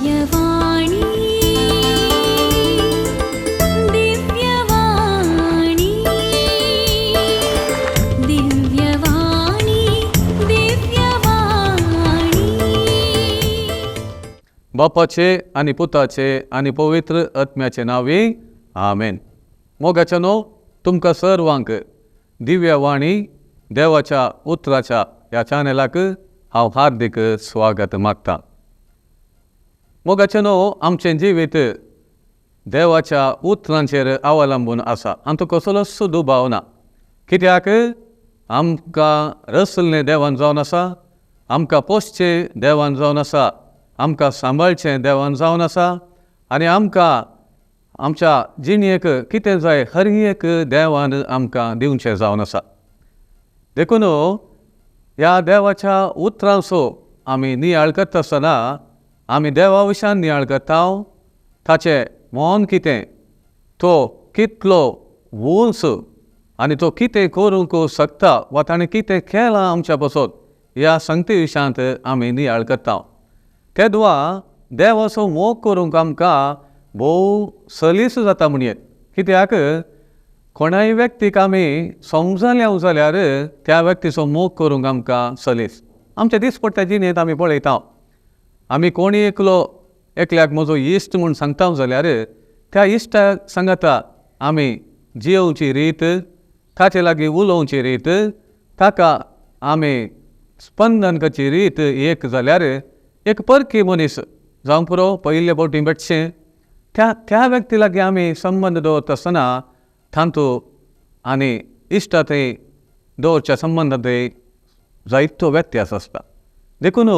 दिव्यवाणी, दिव्यवाणी, दिव्यवाणी, दिव्यवाणी. बापाचे आनी पुताचे आनी पवित्र आत्म्याचे नांवी आमेन. मोगाच्या न्हू तुमकां सर्वांक दिव्यवाणी देवाच्या उतराच्या ह्या चॅनलाक हांव हार्दीक स्वागत मागता. मोगाच्या न्हू आमचें जिवीत देवाच्या उतरांचेर अवलंबून आसा, हातूंत कसलोच दुबाव ना. कित्याक आमकां रसलें देवान जावन आसा, आमकां पोसचें देवान जावन आसा, आमकां सांबाळचें देवान जावन आसा आनी आमकां आमच्या जिणेक कितें जाय हर एक देवान आमकां दिवचें जावन आसा. देखून ह्या देवाच्या उतरांचो आमी नियाळ करता आसतना आमी देवा विशयान नियाळ करता, ताचें मन कितें, तो कितलो उंच आनी तो कितें करूंक शकता वा ताणें कितें केलां आमच्या पासत ह्या संगती विशयांत आमी नियाळ करता. तेदवा देवाचो मोग करूंक आमकां भोव सलीस जाता म्हणयेत. कित्याक कोणाय व्यक्तीक आमी समजल्या जाल्यार त्या व्यक्तीचो मोग करूंक आमकां सलीस. आमच्या दिसपट्ट्या जिणेंत आमी पळयता, आमी कोणी एकलो एकल्याक म्हजो इश्ट म्हूण सांगता जाल्यार त्या इश्टाक सांगता आमी जियोवची रीत, ताचे लागीं उलोवची रीत, ताका आमी स्पंदन करची रीत एक जाल्यार एक परकी मनीस जावं पुरो पयले फावटी भेटचें त्या त्या व्यक्ती लागीं आमी संबंद दवरता आसतना तांतू आनी इश्टा थंय दवरच्या संबंदां थंय जायतो व्यत्यास आसता. देखून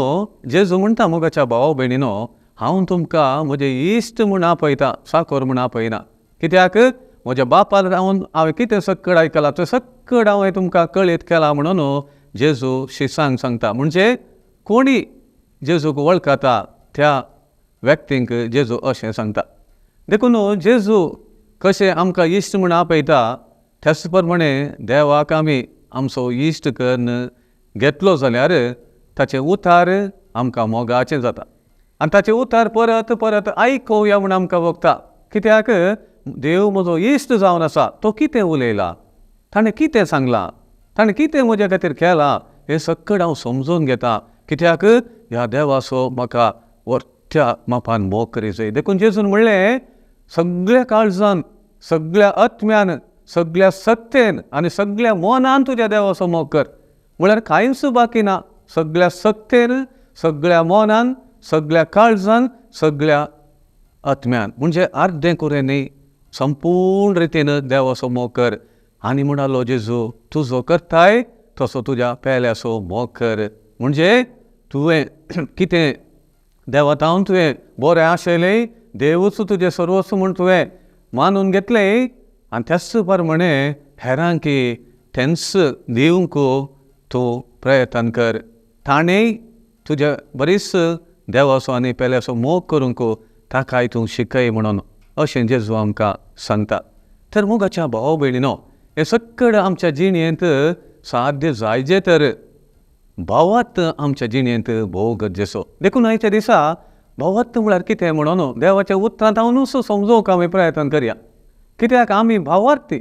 जेजू म्हणटा मोगाच्या भावा भयणीनो, हांव तुमकां म्हजे इश्ट म्हूण आपयता, साकोर म्हूण आपयना. कित्याक म्हज्या बापार रावन हांवें कितें सक्कड आयकलां तें सक्कड हांवें तुमकां कळीत केलां म्हणून जेजू शिसांक सांगता. म्हणजे कोणी जेजूक वळखता त्या व्यक्तींक जेजू अशें सांगता. देखून जेजू कशें आमकां इश्ट म्हूण आपयता त्याच प्रमाणे देवाक आमी आमचो इश्ट करून घेतलो जाल्यार ताचें उतार आमकां मोगाचें जाता आनी ताचें उतार परत परत आयकुया म्हूण आमकां वखता. कित्याक देव म्हजो इश्ट जावन आसा, तो कितें उलयला, ताणें कितें सांगलां, ताणें कितें म्हज्या खातीर केलां हें सक्कड हांव समजून घेता. कित्याक ह्या देवाचो म्हाका व्हडत्या मापान मोग करीत जाय. देखून जेजून म्हणलें सगळ्या काळजान, सगळ्या आत्म्यान, सगळ्या सत्तेन आनी सगळ्या मनान तुज्या देवाचो मोग कर. म्हळ्यार कांयच बाकी ना, सगळ्या सत्तेन, सगळ्या मनान, सगळ्या काळजान, सगळ्या आत्म्यान, म्हणजे अर्दें कुरें न्ही, संपूर्ण रितीन देवाचो मोग कर. आनी म्हणालो जेजू तुजो करताय तसो तुज्या पेल्याचो मोग कर. म्हणजे तुवें कितें देवा तावन तुवें बरें आशयलें, देवूच तुजें सर्वस्व म्हूण तुवें मानून घेतलें आनी त्याच प्रमाणे हेरांकी तेंच दिवंक तूं प्रयत्न कर. ताणें तुज्या बरीच देवाचो आनी पेल्याचो मोग करूंक ताकाय तूं शिकय म्हणून अशें जेजू आमकां सांगता. तर मोगाच्या भाव भयणीनो, हें सक्कड आमच्या जिणेंत साध्य जायजे तर भावार्थ आमच्या जिणेंत भोव गरजेचो. देखून आयच्या दिसा भावार्थ म्हळ्यार कितें म्हणून देवाच्या उतरांत हांव समजोवंक आमी प्रयत्न करया. कित्याक आमी भावार्थी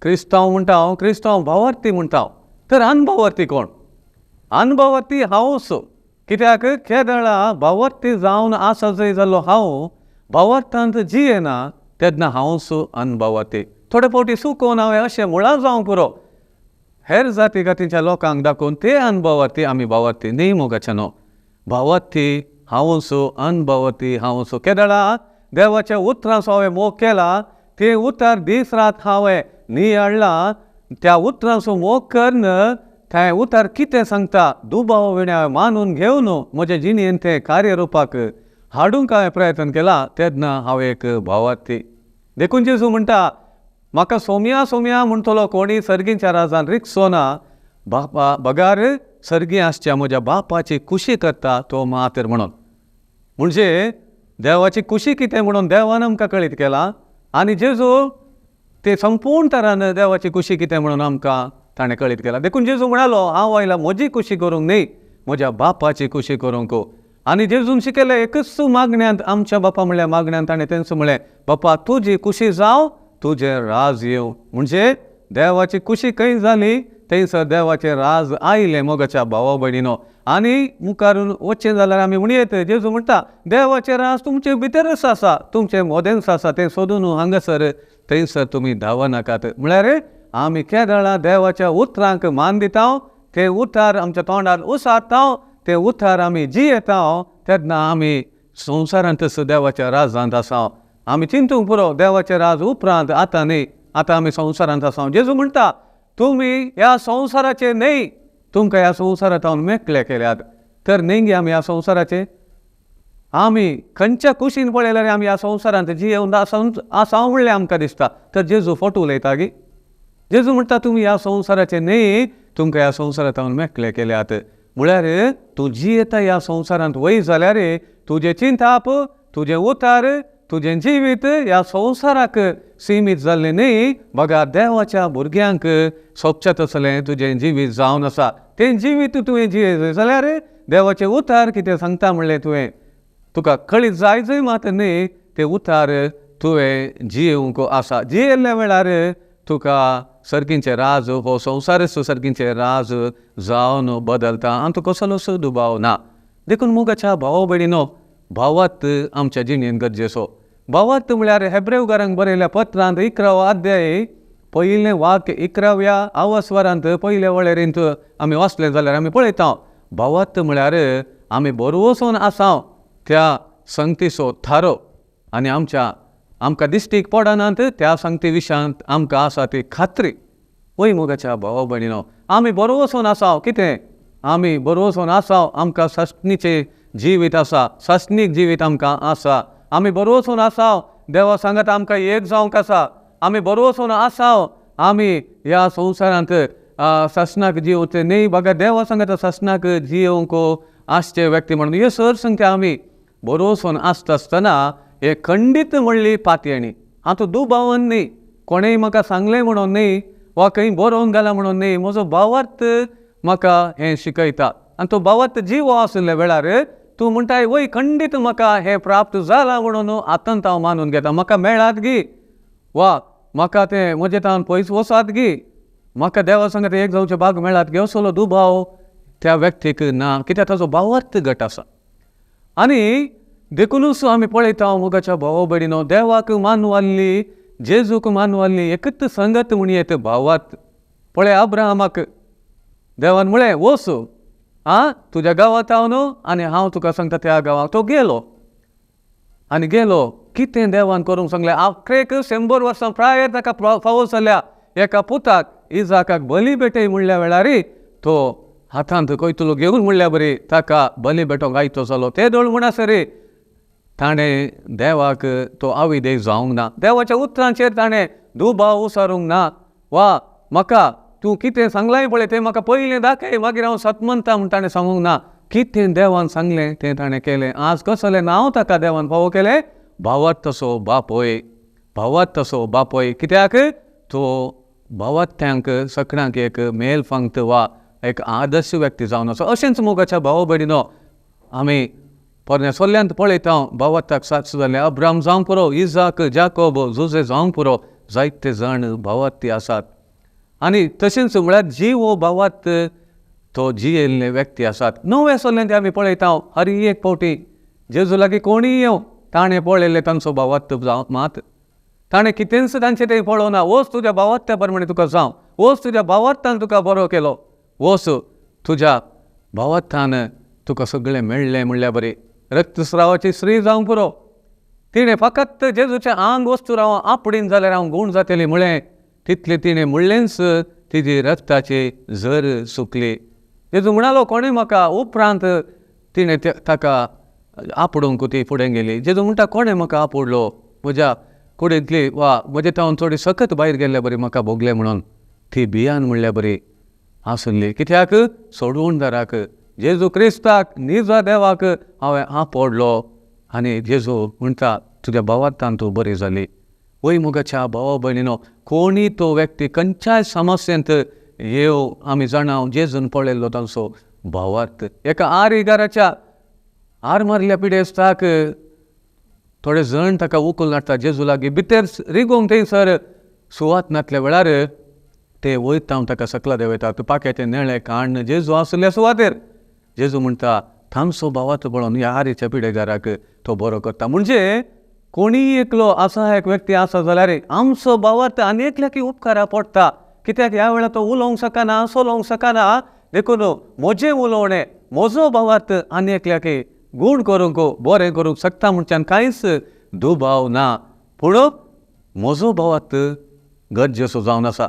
क्रिस्तांव म्हणटा, हांव क्रिस्तांव भावार्थी म्हणटा, तर अनभावार्थी कोण? अनभावार्थी हांवच. कित्याक केदळा भावार्थी जावन आसा जंय जाल्लो हांव भावार्थांत जियेना तेन्ना हांवच अनभावार्थी. थोडे फावटी चुकोवन हांवें अशें मुळां जावंक पुरो हेर जाती जातीच्या लोकांक दाखोवन ते अनभावार्थी, आमी भावार्थी न्ही. मोगाच्या न्हू, भावार्थी हांवच, अनभावार्थी हांवच. केदळा देवाच्या उतरांचो हांवें मोग केला, ते उतर दीस रात हांवें नियाळ्ळां, त्या उतरांचो मोग करून तें उतर कितें सांगता दुबाव विणें हांवें मानून घेवन म्हज्या जिणेंत तें कार्यरुपाक हाडूंक हांवें प्रयत्न केला तेन्ना हांव एक भावार्थी. देखून जेजू म्हणटा म्हाका सोम्या सोम्या म्हणटलो कोणी सर्गीच्या राजान रिगचो ना, बापा बगार सर्गी आसच्या म्हज्या बापाची खुशी करता तो मातर म्हणून. म्हणजे देवाची खुशी कितें म्हणून देवान आमकां कळीत केलां आनी जेजू ते संपूर्ण तरान देवाची खुशी कितें म्हणून आमकां ताणें कळीत केलां. देखून जेजू म्हणालो हांव आयला म्हजी खुशी करूंक न्ही, म्हज्या बापाची खुशी करूंक. आनी जेजून शिकयलें एकूच मागण्यांत, आमच्या बापा म्हणल्यार मागण्यांत ताणें तेंच म्हणलें, बापा तुजी कुशी जावं, तुजें राज येवं. म्हणजे देवाची कुशी खंय जाली थंयसर देवाचें राज आयलें मोगाच्या भावा भयणीनो. आनी मुखार वचचें जाल्यार आमी म्हणयेत, जेजू म्हणटा देवाचें राज तुमचे भितरच आसा, तुमचे मोदेंच आसा, तें सोदून हांगासर थंयसर तुमी धांवनाकात. म्हळ्यार आमी केदळा देवाच्या उतरांक मान दिता, ते उतार आमच्या तोंडार उसारता, ते उतार आमी जियेता, तेन्ना आमी संवसारांतच देवाच्या राजांत आसा. आमी चिंतूंक पुरो देवाचें राज उपरांत, आतां न्ही, आतां आमी संवसारांत आसा. जेजू म्हणटा तुमी ह्या संवसाराचे न्हय, तुमकां ह्या संवसारांत हांव मेकळे केल्यात. तर न्हय गे आमी ह्या संवसाराचे, आमी खंयच्या कुशीन पळयल्यार आमी ह्या संवसारांत जियेवन आसा म्हणलें आमकां दिसता. तर जेजू फट उलयता गी? जेजू म्हणटा तुमी ह्या संवसाराचे न्हय, तुमकां ह्या संवसारांत हांव मेकळे केल्यात. म्हळ्यार तूं जियेता ह्या संवसारांत वय जाल्यार तुजें चिंताप, तुजें उतार, तुजें जिवीत ह्या संवसाराक सिमीत जाल्लें न्हय, बगा देवाच्या भुरग्यांक सोबचें तसलें तुजें जिवीत जावन आसा. तें जिवीत तुवें जियेलें जाल्यार देवाचें उतार कितें सांगता म्हणलें तुवें तुका कळीत जाय जंय मात न्हय, तें उतार तुवें जियेवंक आसा. जियेल्ल्या वेळार तुका सर्गींचें राज हो संवसारच सर्गींचें राज जावन बदलता, आनी तुका कसलोच दुबाव ना. देखून मोगाच्या भावा भयणीनो, भावार्थ आमच्या जिणेंत गरजेचो. भावार्थ म्हळ्यार हेब्रेवकारांक बरयल्या पत्रांत 11वो अध्याय पयलें वाक्य 11व्या आवस्वरांत पयल्या वळेरेंत आमी वाचलें जाल्यार आमी पळयता, भावार्थ म्हळ्यार आमी बरोवसून आसा त्या संगतीचो थारो आनी आमच्या आमकां दिश्टीक पडनात त्या संगती विशयांत आमकां आसा ती खात्री. वय मोगाच्या भावा भयणीनो, आमी बरोवसून आसा कितें? आमी बरोवसून आसा, आमकां सासणीचें जिवीत आसा, सासणीक जिवीत आमकां आसा. आमी बरोवसून आसा, देवा सांगात आमकां एक जावंक आसा. आमी बरोवसून आसा, आमी ह्या संवसारांत सासणाक जियोवचें न्हय, बगा देवा सांगात सासणाक जियोवंक आसचे व्यक्ती म्हणून हे सर संख्या आमी बरोवसून आसता आसतना हे खंडीत म्हणली पातयेणी. आतां दुबावन न्हय, कोणेय म्हाका सांगलें म्हणून न्हय वा खंय बरोवन घाला म्हणून न्हय, म्हजो भावार्थ म्हाका हें शिकयता. आनी तो भावार्थ जिवो आशिल्ल्या वेळार तूं म्हणटाय वय खंडीत म्हाका हें प्राप्त जालां म्हणून आतांत हांव मानून घेता, म्हाका मेळात गी वा म्हाका तें म्हजे तावन पयस वचात गी, म्हाका देवा सांगात एक जावचें भाग मेळात गी, असलो दुबाव त्या व्यक्तीक ना, कित्याक ताजो भावार्थ घट आसा. आनी देखुनूच आमी पळयता मोगाच्या भावा भयणीनो, देवाक मानवाल्ली, जेजूक मानवाल्ली एकच संगत म्हणयेत भावार्थ. पळय अब्राहमाक देवान म्हळें वच आं तुज्या गांवांत हांव न्हू आनी हांव तुका सांगता त्या गांवांत. तो गेलो आनी गेलो, कितें देवान करूंक सांगलें, आखरेक 100 वर्सां प्रायर ताका फावो जाल्या एका पुताक इजाकाक बली भेटय म्हणल्या वेळार तो हातांत कोयतुलो घेवन म्हणल्या बरी ताका बली भेटोवंक आयतो जालो. ते दोळ म्हणसर ताणें देवाक तो आविदेय जावंक ना, देवाच्या उतरांचेर ताणें दुबाव उसारूंक ना, वा म्हाका तूं कितें सांगलाय पळय तें म्हाका पयलें दाखय मागीर हांव सत म्हणटा म्हूण ताणें सांगूंक ना. कितें देवान सांगलें तें ताणें केलें. आज कसलें नांव ताका देवान फावो केलें? भावार्थ तसो बापोय, भावार्थ तसो बापोय. कित्याक तो भावार्थ्यांक सगळ्यांक एक मेल फांगत वा एक आदर्श व्यक्ती जावन आसा. अशेंच मोगाच्या भावा भयणीनो, आमी पोरण्या सोल्ल्यांत पळयता भावार्थाक साक्ष जाल्ले अब्राहम जावंक पुरो, इजाक, जाकोब, जुजे जावंक पुरो, जायते जाण भावार्थी आसात. आनी तशेंच म्हळ्यार जिवो भावार्थ तो जियेल्ले व्यक्ती आसात. नव्या सोल्ल्यांत आमी पळयता हर एक फावटी जेजू लागीं कोणीय येवं ताणें पळयल्लें तांचो भावार्थ जावं मात ताणें कितेंच तांचें तें पळोवना. वच तुज्या भावार्थ्या प्रमाणे तुका जावं, वच तुज्या भावार्थान तुका बरो केलो, वच तुज्या भावार्थान तुका सगळें मेळ्ळें म्हणल्या बरी. रक्तस्रावाची स्त्री जावंक पुरो, तिणें फकत जेजूचें आंग वस्तू राव आपडीन जाल्यार हांव गूण जातली म्हळें, तितलें तिणें म्हणलेंच तिजी रक्ताची झर सुकली. जेजू म्हणालो कोणें म्हाका, उपरांत तिणें ताका आपडूंक ती फुडें गेली. जेजू म्हणटा कोणें म्हाका आपुडलो, म्हज्या कुडींतली वा म्हजे तावन थोडी सकत भायर गेल्ले बरी म्हाका भोगलें म्हणून ती भियान म्हणल्या बरी आसली. कित्याक सोडवणदाराक जेजू क्रिस्ताक निजा देवाक हांवें आपडलो. आनी जेजू म्हणटा तुज्या भावार्थान तूं बरी जाली. वय मोगाच्या भावा भयणीनो, कोणी तो व्यक्ती खंयच्याय समस्येंत येवं आमी जाणा जेजून पळयल्लो तांचो भावार्थ. एका आरिगाराच्या हार मारिल्ल्या पिडेस्ताक थोडे जण ताका उखलून हाडटा जेजू लागीं, भितर रिगोवंक थंयसर सुवात नासल्या वेळार ते वयता ताका सकला देंवयतात. पाक्याचे नेळे काडून जेजू आशिल्ल्या सुवातेर जेजू म्हणटा तांचो भावार्थ पळोवन ह्या हारीच्या पिडेगाराक तो बरो करता. म्हणजे कोणीय एकलो आसा एक व्यक्ती आसा जाल्यार आमचो भावार्थ आनी एकल्याक उपकारा पडटा. कित्याक ह्या वेळार तो उलोवंक शकना, चलोवंक शकना, देखून म्हजें उलोवणें म्हजो भावार्थ आनी एकल्याक गूण करूंक बरें करूंक शकता म्हणच्यान कांयच दुबाव ना. पूण म्हजो भावार्थ गरजेचो जावन आसा.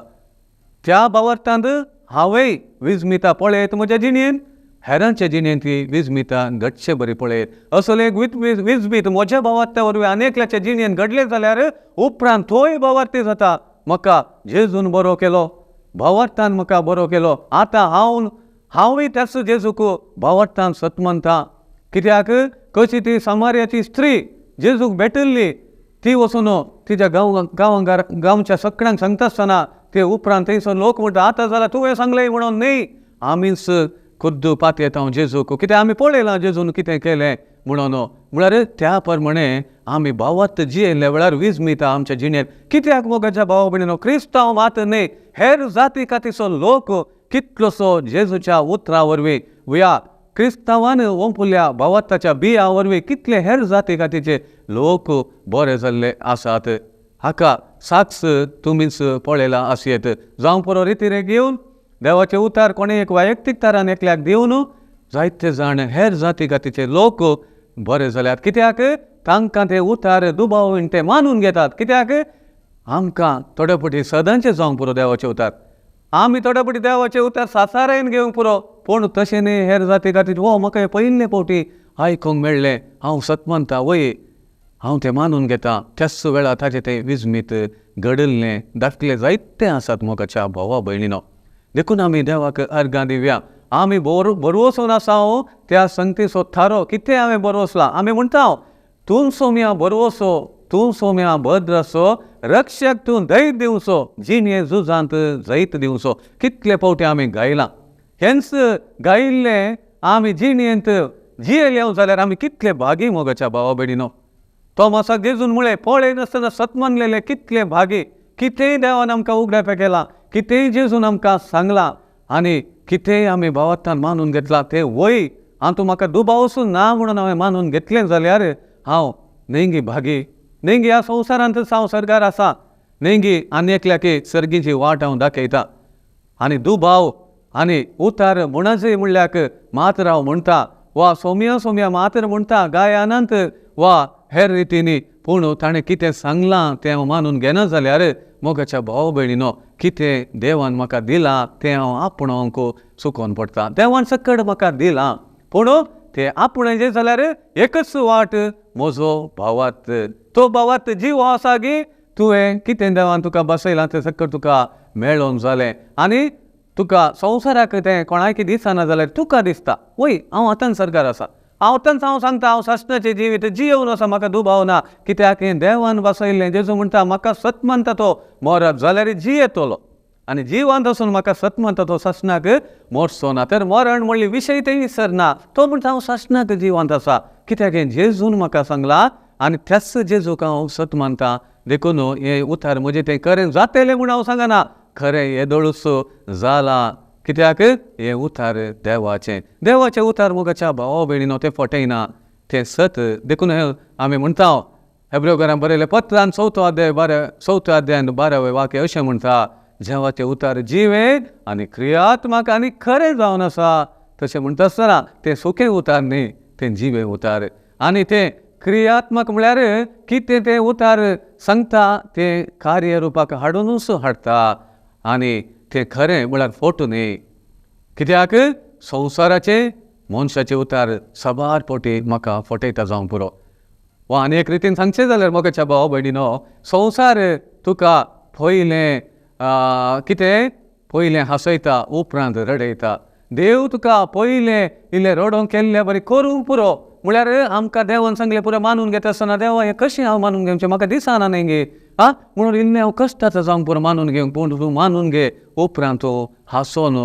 त्या भावार्थांत हांवें विजमिता पळयत म्हज्या जिणेन, हेरांच्या जिणेंत ती विजमिता घडचे बरी पळयत. असले एक विजमीत म्हज्या भावार्था वरवीं आनी एकल्याच्या जिणेन घडलें जाल्यार उपरांत थंय भावार्थी जाता, म्हाका जेजून बरो केलो, भावार्थान म्हाका बरो केलो, आतां हांवूय त्याच जेजूक भावार्थान सत मानता. कित्याक कशी ती सामारियाची स्त्री जेजूक भेटिल्ली, ती वचून तिच्या गांवच्या सगळ्यांक सांगता आसतना ते उपरांत थंयसर लोक म्हणटा आतां जाल्यार तुवें सांगलें म्हणून न्ही, आमीच खुद्द पातयेता हांव जेजूक, कित्याक आमी पळयलां जेजून कितें केलें म्हणून. म्हळ्यार त्या प्रमाणे आमी भावार्थ जियेल्ल्या वेळार विजमिता आमच्या जिणेंत. कित्याक मोगाच्या भावा भयणीनो, क्रिस्तांव मात न्ही, हेर जाती कातीचो लोक कितलोसो जेजूच्या उतरां वरवीं ह्या क्रिस्तांवान ओंपुल्ल्या भावार्थाच्या बिया वरवीं कितले हेर जाती कातीचे लोक बरे जाल्ले आसात. हाका साक्ष तुमीच पळयला आसयेत. जावं पुरो रितीरे घेवन देवाचें उतार कोणें एक वैयक्तीक तरान एकल्याक दिवन जायते जाण हेर जाती कातीचे लोक बरे जाल्यात. कित्याक तांकां ते उतार दुबाव ते मानून घेतात. कित्याक आमकां थोडे फावटी सदांचें जावंक पुरो देवाचें उतार, आमी थोडे फावटी देवाचें उतार सासारायन घेवंक पुरो, पूण तशें न्ही हेर जाती खातीर हो म्हाका हें पयले फावटी आयकूंक मेळ्ळें, हांव सत मानता, वय हांव तें मानून घेता. त्याच वेळार ताचें तें विजमीत घडिल्लें दाखले जायते आसात मोगाच्या भावा भयणीनो. देखून आमी देवाक अर्गां दिवया. आमी बरवसून आसा त्या संगतीचो थारो कितें हांवें बरवसला. आमी म्हणटा तूं सोम्या बरवसो, तूं सोम्या भद्रसो, रक्षक तूं धैर्य दिवचो, जिणे झुजांत जैत दिवचो. कितले फावटी आमी गायलां, हेंच गायिल्लें आमी जिणेंत जियेले जाल्यार आमी कितले भागी मोगाच्या भावा भयणीनो. तोमासाक जेजून म्हळें पळय नासतना सत मानलेले कितले भागी. कितेंय देवान आमकां उगडापें केलां, कितेंय जेजून आमकां सांगलां आनी कितेंय आमी भावार्थान मानून घेतलां तें वय हांव म्हाका दुबावसून ना म्हणून हांवें मानून घेतलें जाल्यार हांव नेंगी भागी, नेंगी ह्या संवसारांतच हांव सर्गार आसा, नेंगी आनी एकल्याक सर्गीची वाट हांव दाखयता. आनी दुबाव आनी उतार म्हणचे म्हणल्याक मात्र हांव म्हणटा वा सोम्या सोम्या मात्र म्हणटा गायनांत वा हेर रितींनी, पूण ताणें कितें सांगलां तें हांव मानून घेना जाल्यार मोगाच्या भाव भयणीनो कितें देवान म्हाका दिलां तें हांव आपणोवंक चुकोन पडटा. देवान सकट म्हाका दिलां, पूण तें आपणाचें जाल्यार एकच वाट म्हजो भावार्थ, तो भावार्थ जीव आसा की तुवें कितें देवान तुका बसयलां तें सकट तुका मेळोन जालें आनी तुका संवसाराक तें कोणाकय दिसना जाल्यार तुका दिसता वय हांव आतां सरकार आसा, हांव आतांच हांव सांगता हांव सासणाचें जिवीत जियोवन आसा, म्हाका दुबाव ना. कित्याक हें देवान बसयल्लें. जेजू म्हणटा म्हाका सत मानता तो मरत जाल्यार जियेतलो आनी जिवांत आसून म्हाका सत मानता तो सासणाक मरचो ना. तर मरण म्हणली विशय तें विसरना, तो म्हणटा हांव सासणाक जिवांत आसा. कित्याक हें जेजून म्हाका सांगलां आनी त्याच जेजूक हांव सत मानता. देखून हें उतार म्हजें तें खरें जातलें म्हूण हांव सांगना, खरें येदोळूच जालां. कित्याक हें उतार देवाचें, देवाचें उतार मोगाच्या भावा भयणीनो तें फटयना, तें सत. देखून आमी म्हणटा हेब्रेवकारान बरयलें पत्रान चवथो अध्याय चवथ्या अध्यायान 12वें वाक्य अशें म्हणटा, देवाचें उतार जिवें आनी क्रियात्मक आनी खरें जावन आसा. तशें म्हणटा आसतना तें सुकें उतार न्ही, तें जिवें उतार. आनी तें क्रियात्मक म्हळ्यार कितें तें उतार सांगता तें कार्यरुपाक हाडुनूच हाडटा आनी तें खरें म्हळ्यार फोटो न्ही. कित्याक संवसाराचें मनशाचें उतार साबार फावटी म्हाका फटयता जावंक पुरो. वा आनी एक रितीन सांगचें जाल्यार मोगाच्या भावा भयणीनो, संवसार तुका पयलें कितें पयलें हांसयता उपरांत रडयता. देव तुका पयलें इल्लें रडोवंक केल्ले बरें करूंक पुरो. म्हळ्यार आमकां देवान सांगलें पुरो मानून घेता आसतना देवा हें कशें हांव मानून घेवचें म्हाका दिसना न्ही गे आं, म्हणून इल्लें हांव कश्टाचो जावंक पुरो मानून घेवंक, पूण तूं मानून घे उपरांत तूं हांसोन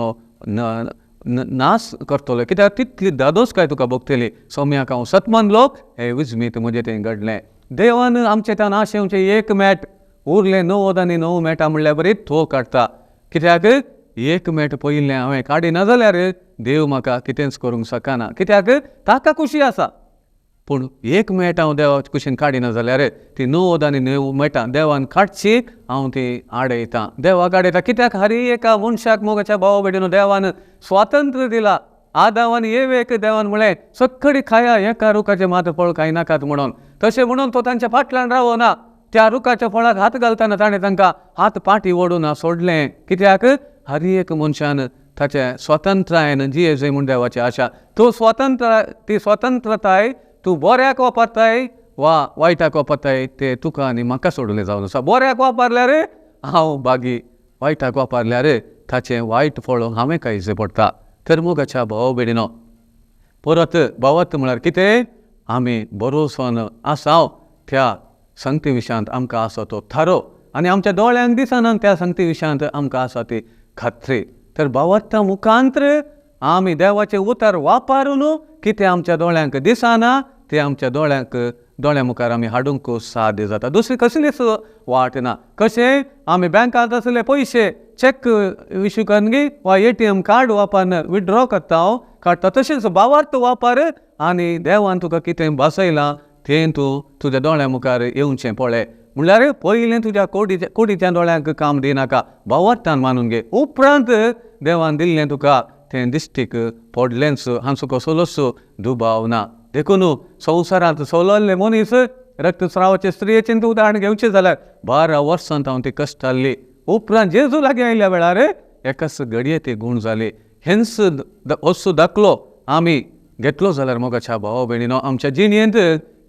नाश करतलो, कित्याक तितली दादोसकाय तुका भोगतली। सोम्याक हांव सत मानलो, हें विजमीत म्हजें तें घडलें। देवान आमचें त्या नाशेवचें एक मेट उरलें 99 मेटां म्हणल्यार बरी तो काडटा, कित्याक एक मेट पयलें हांवें काडिना जाल्यार देव म्हाका कितेंच करूंक शकना, कित्याक ताका खुशी आसा। पूण एक मेट हांव देवा कुशीन काडिना जाल्यार ती 99 मेटां देवान काडची, हांव ती आडयतां, देवाक आडयता, कित्याक हरी एका मनशाक मोगाच्या भाव भयणीनो देवान स्वातंत्र्य दिला। आदावान एवेक देवान म्हळें सक्कडी खाया, एका रुखाचें मात फळ खायनाकात म्हणून, तशें म्हणून तो तांच्या फाटल्यान रावना, त्या रुखाच्या फळाक हात घालतना ताणें तांकां हात पाटी ओडून सोडलें, कित्याक हर एक मनशान ताचे स्वतंत्रायेन जियेवचें म्हूण देवाची आशा। तो स्वतंत्र ती स्वतंत्रताय तूं बऱ्याक वापरताय वा वायटाक वापरताय ते तुका आनी म्हाका सोडलें जावन आसा। बऱ्याक वापरल्यार हांव बागी, वायटाक वापरल्यार ताचें वायट फळ हांवें खायचें पडटा। तर मोगाच्या भाव भयणीनो परत भावार्थ म्हळ्यार कितें, आमी भरोसोन आसा त्या संगती विशयांत आमकां आसा तो थारो, आनी आमच्या दोळ्यांक दिसना त्या संगती विशयांत आमकां आसा ती खात्री। तर भावार्था मुखांत्र आमी देवाचें उतर वापरून कितें आमच्या दोळ्यांक दिसना तें आमच्या दोळ्यांक दोळ्या मुखार आमी हाडूंक साध्य जाता, दुसरी कसलीच वाट ना। कशें आमी बँकांत आसले पयशे चॅक इश्यू करून वा ATM card वापरून विड्रॉ करता काडटा, तशेंच भावार्थ वापर आनी देवान तुका कितें बसयलां तें तूं तुज्या दोळ्या मुखार येवचें पळय। म्हणल्यार पयलें तुज्या कुडीच्या दोळ्यांक काम दिनाका, भावार्थान मानून घे, उपरांत देवान दिल्लें तुका तें दिश्टीक पडलेंच, हांचो कसलोच दुबाव ना। देखून संवसारांत सोलल्ले मनीस रक्तस्रावाचे स्त्रियेचें तूं उदाहरण घेवचें जाल्यार 12 वर्सांत हांव ती कश्टाल्ली, उपरांत जेजू लागीं आयिल्ल्या वेळार एकाच घडये ती गूण जाली। हेंच असो दाखलो आमी घेतलो जाल्यार मोगाच्या भाव भयणीनो आमच्या जिणेंत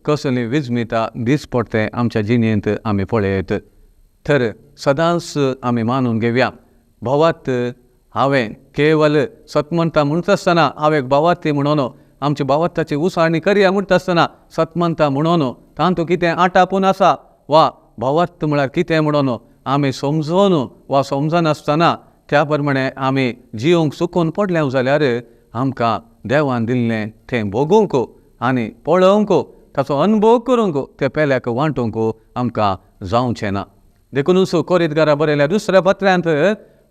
कसली विजमिता दीस पडटे आमच्या जिणेंत आमी पळयत। तर सदांच आमी मानून घेवया भावार्थ हांवें केवल सतमंता म्हणटा आसतना हांवें भावार्थी म्हणून आमची भावार्थाची उसारणी करया म्हणटा आसतना सतमंता म्हणून तातूंत कितें आटापून आसा वा भावार्थ म्हळ्यार कितें म्हणून आमी समजून वा समजनासतना त्या प्रमाणे आमी जिवंक चुकून पडले जाल्यार आमकां देवान दिल्लें तें भोगूंक आनी पळोवंक ताचो अनुभव करूंक ते पेल्याक वांटूंक आमकां जावचें ना। देखूनच कोरितगारा बरयल्या दुसऱ्या पत्र्यांत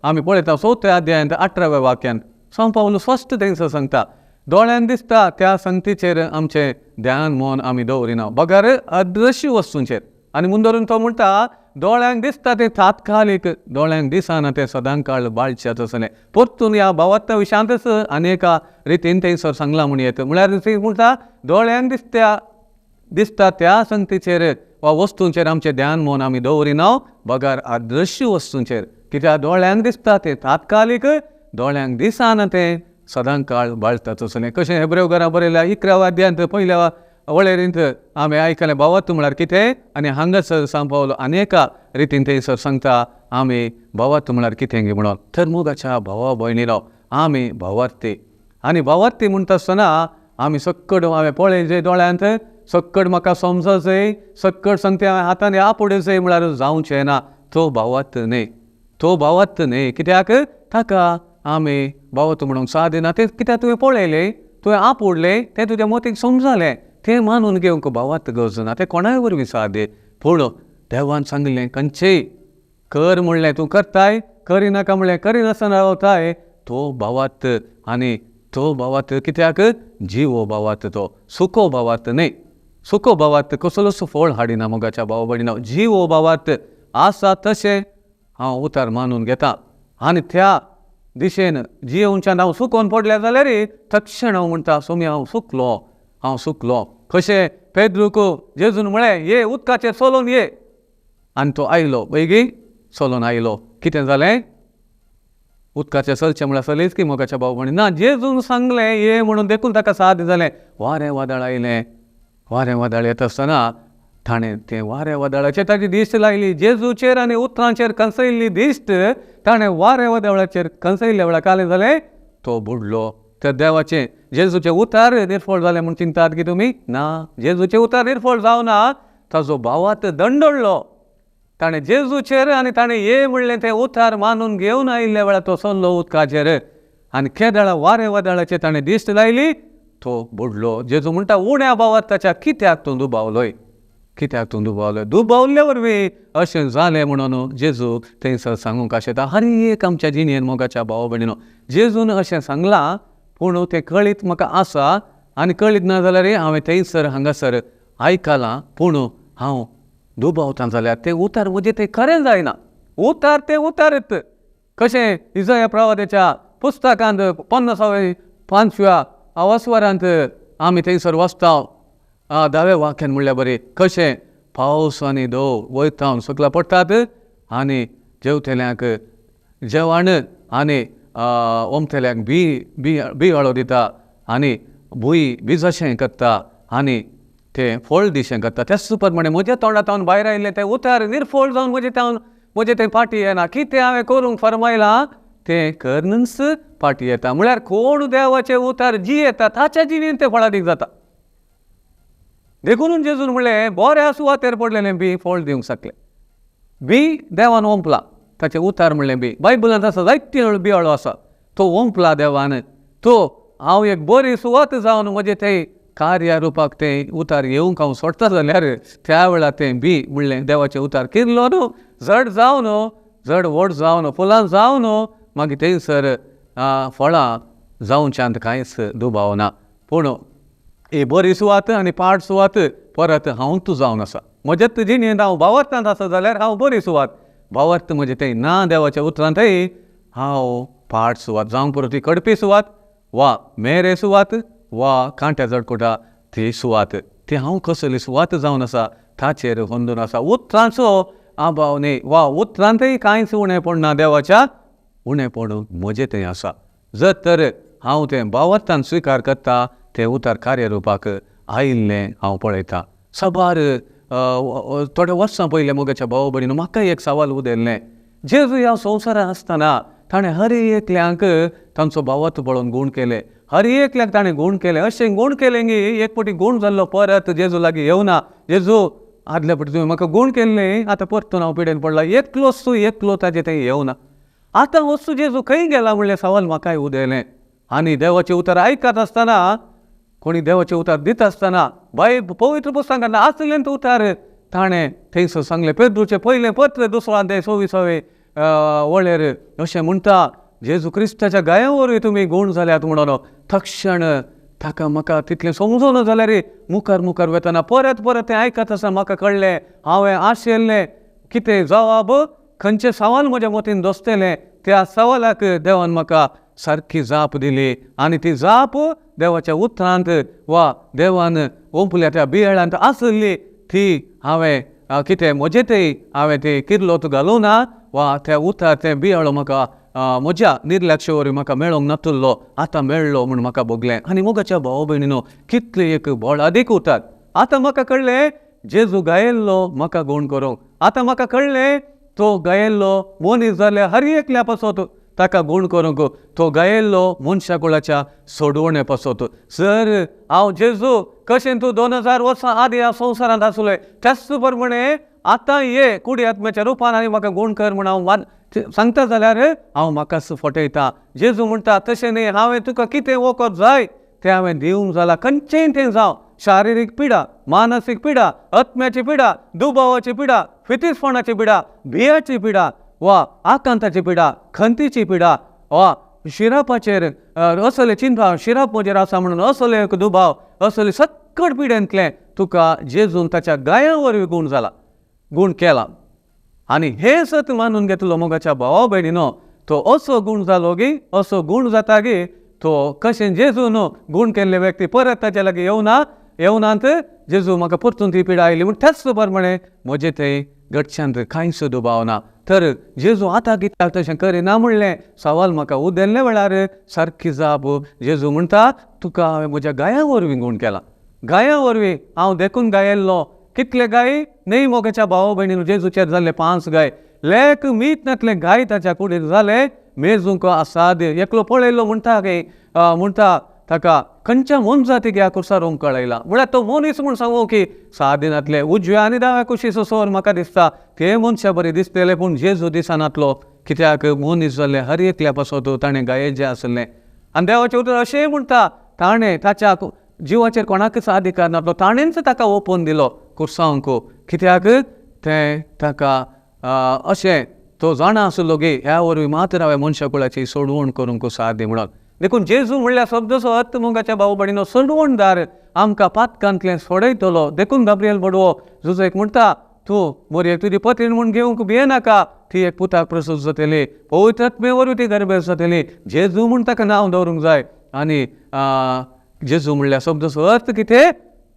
आमी पळयता 4 अध्यायांत 18व्या वाक्यांत सांव पावल स्पश्ट थंयसर सांगता, दोळ्यान दिसता त्या संगतीचेर आमचें ध्यान मन आमी दवरिना बगर अदृश्य वस्तूंचेर। आनी मुंदरून तो म्हणटा दोळ्यांक दिसता तें तात्कालीक, दोळ्यांक दिसना तें सदांकाळ बाळचें तसलें। परतून ह्या भावार्था विशयांतच आनी एका रितीन थंयसर सांगलां म्हूण येता, म्हळ्यार म्हणटा दोळ्यांक दिसता त्या संगतीचेर वा वस्तूंचेर आमचें ध्यान मन आमी दवरिना बगर अदृश्य वस्तूंचेर, कित्याक दोळ्यांक दिसता तें तात्कालीक, दोळ्यांक दिसना तें सदांकाळ बाळटा तसलें। कशें हेब्रेव घरा बरयल्या 11व्या अध्यायांत 1ल्या वळेरींत आमी आयकलें भावार्थ म्हळ्यार कितें, आनी हांगासर सांव पावल अनेका रितीन थंयसर सांगता आमी भावार्थ म्हळ्यार कितें गे म्हणून। तर मोगाच्या भावा भयणीनो आमी भावार्थी, आनी भावार्थी म्हणटा आसतना आमी सक्कड हांवें पळयचें दोळ्यांत, सक्कड म्हाका समजचें, सक्कड सांगते हांवें हातान आपुडचें म्हळ्यार जावचें ना, तो भावार्थ न्हय, तो भावार्थ न्हय। कित्याक ताका आमी भावार्थ म्हणूंक साध्य ना, तें कित्याक तुवें पळयलें, तुवें आपुडलें, तें तुज्या मतीक समजलें, तें मानून घेवंक भावार्थ गरज ना, तें कोणाय वरवीं साध्य। पूण देवान सांगलें खंयचेय कर म्हणलें तूं करताय, करिनाका म्हणलें करिनासतना रावताय, तो भावार्थ। आनी तो भावार्थ कित्याक जिवो भावार्थ, तो सुको भावार्थ न्हय, सुको भावार्थ कसलोच फळ हाडिना मोगाच्या भाव भयणीनो। जिवो भावार्थ आसा तशें हांव उतर मानून घेता आनी त्या दिशेन जियोवच्यान हांव सुकोवन पडल्या जाल्यार तक्षण हांव म्हणटा सोमी हांव सुकलो, हांव सुकलो। कशें पेद्रूक जेजून म्हळें ये उदकाचेर चलोवन ये, आनी तो आयलो, बेगीन चलोवन आयलो। कितें जालें, उदकाचेर चलचें म्हळ्यार चलयच की मोगाच्या भाव भयणी ना, जेजून सांगलें ये म्हणून देखून ताका साध्य जालें। वारें वादळ आयलें, वारें वादळ येता आसतना ताणें तें वारें वादळाचेर ताजी दिश्ट लायली, जेजूचेर आनी उतरांचेर कंसयल्ली दिश्ट ताणें वारें वादळाचेर कंसयल्ल्या वेळार कालें जालें, तो बुडलो। तर देवाचें जेजूचें उतार निर्फळ जालें म्हूण चिंतात की तुमी ना, जेजूचें उतार निर्फळ जावना, ताजो भावार्थ दंडडलो। ताणें जेजूचेर आनी ताणें ये म्हणलें तें उतार मानून घेवन आयिल्ल्या वेळार तो चल्लो उदकाचेर आनी केदळा वारें वादळाचेर ताणें दिश्ट लायली तो बुडलो. जेजू म्हणटा उण्या भावार्थाच्या कित्याक तूं दुबावलोय, कित्याक तूं दुबावलोय? दुबावल्ले वरवीं अशें जालें म्हणून जेजू थंयसर सांगूंक आशेता. हर एक आमच्या जिणेन मोगाच्या भाव भयणीनो जेजून अशें सांगलां, पूण तें कळीत म्हाका आसा आनी कळीत ना जाल्यार हांवें थंयसर हांगासर आयकलां, पूण हांव दुबावतां जाल्यार तें उतार म्हजें तें खरें जायना. उतार तें उतारत कशें इजया प्रवादाच्या पुस्तकांत 55व्या वस्वरांत आमी थंयसर वचता धाव्या वाक्यान म्हणल्यार बरें कशें पावस आनी दव वयतावन सकला पडटात आनी जेवतल्यांक जेवण आनी ओमतल्यांक बी बी बियाळो दिता आनी भूंय बिजशें करता आनी तें फळ दिशें करता. त्याच प्रमाणे म्हज्या तोंडांत भायर आयिल्लें तें उतार निर्फळ जावन म्हजें तावन म्हजें तें फाटी येना. कितें हांवें करूंक फरमायलां तें करनच फाटी येता. म्हळ्यार कोण देवाचें उतार जियेता ताच्या जिणेन तें फळादीक जाता. देखून जेजून म्हणलें बऱ्या सुवातेर पडलेलें बी फळ दिवंक शकलें. बी देवान ओंपलां ताचें उतार म्हणलें बी. बायबलांत आसा जायते बियाळो आसा तो ओंपला देवान. तो हांव एक बरी सुवात जावन म्हजें तें कार्य रुपाक तें उतार येवंक हांव सोडटा जाल्यार त्या वेळार तें बी म्हणलें देवाचें उतार किरलो न्हू जड जावन जड व्हड जावन फुलां जावन मागीर थंयसर फळां जावच्यांत कांयच दुबाव ना. पूण ही बरी सुवात आनी पाड सुवात परत हांव तूं जावन आसा. म्हज्याच जिणेंत हांव भावार्थांत आसा जाल्यार हांव बरी सुवात, भावार्थ म्हजें तें ना देवाच्या उतरांतय हांव पाड सुवात जावंक पुरो. ती कडपी सुवात वा मेरे सुवात वा कांट्या जडकुटा ती सुवात ती हांव कसली सुवात जावन आसा ताचेर अंदून आसा. उतरांचो अभाव न्ही वा उतरांतय कांयच उणें पडना देवाच्या उणें पडून म्हजें तें आसा. जर तर हांव तें भावार्थान स्विकार करता तें उतार कार्यरुपाक आयिल्लें हांव पळयतां. साबार थोड्या वर्सां पयलें मोगाच्या भाव भयणीन म्हाका एक सवाल उदेल्लें. जेजू ह्या संवसारांत आसतना ताणें हर एकल्यांक तांचो भावार्थ पळोवन गूण केले, हर एकल्याक ताणें गूण केलें. अशें गूण केलें की एक फावटी गूण जाल्लो परत जेजू लागीं येवना. जेजू आदल्या फावटी तुवें म्हाका गूण केल्लें आतां परतून हांव पिडेन पडला, एकलोच तूं एकलो ताजें तें येवना. आतां वस्तू जेजू खंय गेला म्हणलें सवाल म्हाकाय उदेलें. आनी देवाचें उतर आयकत आसतना कोणी देवाचें उतर दिता आसतना बाय पवित्र पुस्तकांत आसलें तें उतर ताणें थंयसर सांगलें. पेद्रूचें पयलें पत्र 2 24 वळेर अशें म्हणटा जेजू क्रिस्ताच्या गाया वरवीं तुमी गूण जाल्यात म्हणून. तक्षण ताका म्हाका तितलें समजून जाल्यार मुखार मुखार वतना परत परत तें आयकत आसतना म्हाका कळ्ळें हांवें आशिल्लें कितें जवाब खंयचें सवाल म्हज्या मतीन दोसतलें त्या सवालाक देवान म्हाका सारकी जाप दिली. आनी ती जाप देवाच्या उतरांत वा देवान ओंपल्या त्या बियाळांत आसली ती हांवें कितें म्हजें तें हांवें ती किर्लोत घालूं ना वा त्या उतार तें बियाळो म्हाका म्हज्या निर्लक्ष वरवीं म्हाका मेळोंक नातुल्लो आतां मेळ्ळो म्हूण म्हाका भोगलें. आनी मोगाच्या भाव भयणीनो कितलें एक बळादीक उतार. आतां म्हाका कळ्ळें जेजू गायल्लो म्हाका गूण करूंक. आतां म्हाका कळ्ळें तो गायल्लो मनीस जाल्यार हर एकल्या पासत ताका गूण करूंक, तो गायल्लो मनशा कुळाच्या सोडवणे पासत. सर हांव जेजू कशें तूं 2000 वर्सां आदीं ह्या संवसारांत आसलोय त्याच प्रमाणे आतां ये कुडी आत्म्याच्या रुपान आनी म्हाका गूण कर म्हूण हांव सांगता जाल्यार हांव म्हाकाच फटयता. जेजू म्हणटा तशें न्ही, हांवें तुका कितें वखद जाय तें हांवें दिवंक जालां. खंयचेंय तें जावं, शारिरीक पिडा, मानसीक पिडा, आत्म्याची पिडा, दुबावाची पिडा, फितीसपणाची पिडा, भियाची पिडा वा आकांताची पिडा, खंतीची पिडा वा शिरापाचेर असले चिंता शिराप म्हजेर आसा म्हणून असले एक दुबाव, असले सक्कड पिडेंतलें तुका जेजून ताच्या गाया वरवीं गूण जाला, गूण केला. आनी हें सत मानून घेतलो मोगाच्या भावा भयणीनो तो असो गूण जालो गी असो गूण जाता गी तो कशें जेजून गूण केल्ले व्यक्ती परत ताच्या लागीं येवना येवनात जेजू म्हाका परतून ती पिडा आयली म्हूण त्याच प्रमाणे म्हजें थंय घटच्यांत कांयच दुबाव ना. तर जेजू आतां कित्याक तशें करिना म्हणलें सवाल म्हाका उदेल्ले वेळार सारकी जाप जेजू म्हणटा तुका हांवें म्हज्या गाया वरवीं गूण केला. गाया वरवीं हांव देखून गायल्लो. कितले गाय न्ही मोगाच्या भाव भयणीन जेजूचेर जाल्ले 5 गाय लेक मीत नातले गाय ताच्या कुडीर जाले मेजूंक आसाद. एकलो पळयलो म्हणटा की म्हणटा ताका खंयच्या मोनजातीक ह्या कुर्सार उमकळयला म्हळ्यार तो मनीस म्हूण सांगू की सात दिनांतले उजव्या आनी दाव्या कुशीचो सोर म्हाका दिसता ते मनशा बरी दिसतले पूण जेजू दिसनातलो कित्याक मनीस जाल्ले हर एकल्या पासत ताणें गायेचें आसलें. आनी देवाचें उतर अशेंय म्हणटा ताणें ताच्या जिवाचेर कोणाकच अधिकार नासलो ताणेंच ताका ओपून दिलो कुर्सांक कित्याक तें ताका अशें तो जाणा आसलो की ह्या वरवीं मात्र हांवें मनशा कुळाची सोडवण करूंक साध्य म्हणून. देखून जेजू म्हणल्यार शब्दचो अर्थ मोगाच्या भाव भयणीनो सोडवणदार आमकां पातकांतलें सोडयतलो. देखून गाब्रियल बडवो जुजो एक म्हणटा तूं मोरयेक तुजी पत्नी म्हूण घेवंक भियेनाका ती एक पुताक प्रसूत जातली पवित्र आत्मे वरवीं ती गर्भेस्त जातली. जेजू म्हूण ताका नांव दवरूंक जाय. आनी जेजू म्हणल्यार शब्दचो अर्थ कितें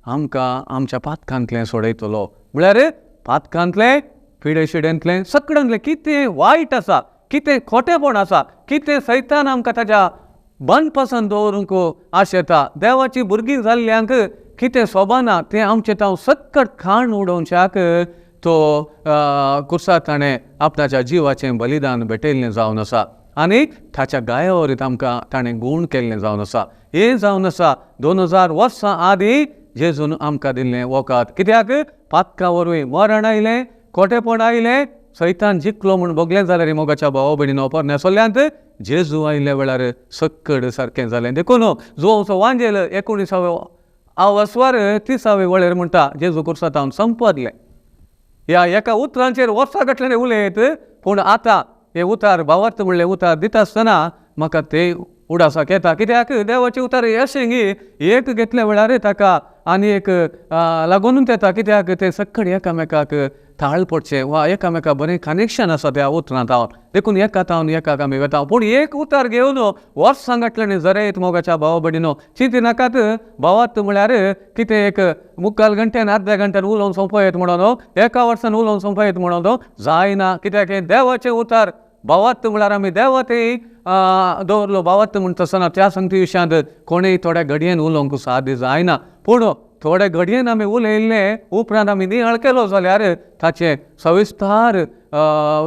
आमकां आमच्या पातकांतलें सोडयतलो म्हळ्यार पातकांतलें पिडेशिडेंतलें सगळ्यांतलें कितें वायट आसा कितें खोटेपण आसा कितें सैतान आमकां ताज्या बंदपासून दवरूंक आशेता. देवाची भुरगीं जाल्ल्यांक कितें सोबाना तें आमचें तांव सक्कट खाण उडोवच्याक तो कुर्सार ताणें आपणाच्या जिवाचें बलिदान भेटयल्लें जावन आसा आनी ताच्या गाया वरीत आमकां ताणें गूण केल्लें जावन आसा. हें जावन आसा 2000 वर्सां आदीं जेजून आमकां दिल्लें वखद कित्याक पातका वरवीं मरण आयलें खोटेपण आयलें सैतान जिखलो म्हूण भोगलें जाल्यार मोगाच्या भाव भयणीनो पोरण्या सोल्यांत जेजू आयिल्ल्या वेळार सक्कड सारकें जालें. देखून जुवांचो वांजेल 19व्या आवस्वार 30व्या वळेर म्हणटा जेजू कुर्सांत संपदलें. ह्या एका उतरांचेर वर्सां घातलें उलयत पूण आतां हे उतार भावार्थ म्हणलें उतार दिता आसतना म्हाका ते उडासाक येता कित्याक देवाचे उतार अशें गी एक घेतल्या वेळार ताका आनी एक लागूनच येता कित्याक ते सक्कड एकामेकाक थाळ पडचें वा एकामेका बरें कनेक्शन आसा त्या उतरांत हांव देखून एका तावन एकाक आमी वेता. पूण एक उतार घेवन वर्सां घातलें जरयत मोगाच्या भाव भयणीनो चिंती नाकात भावार्थ म्हळ्यार कितें एक मुक्काल घंट्यान अर्द्या घंट्यान उलोवन सोंपयत म्हणून एका वर्सान उलोवन सोंपयत म्हणून जायना कित्याक हें देवाचें उतार भावार्थ म्हळ्यार आमी देवा ते दवरलो भावार्थ म्हणटा आसतना त्या संगती विशयांत कोणूय थोड्या घडयेन उलोवंक साध्य जायना पूण थोडे घडयेन आमी उलयल्लें उपरांत आमी नियाळ केलो जाल्यार ताचें सविस्तार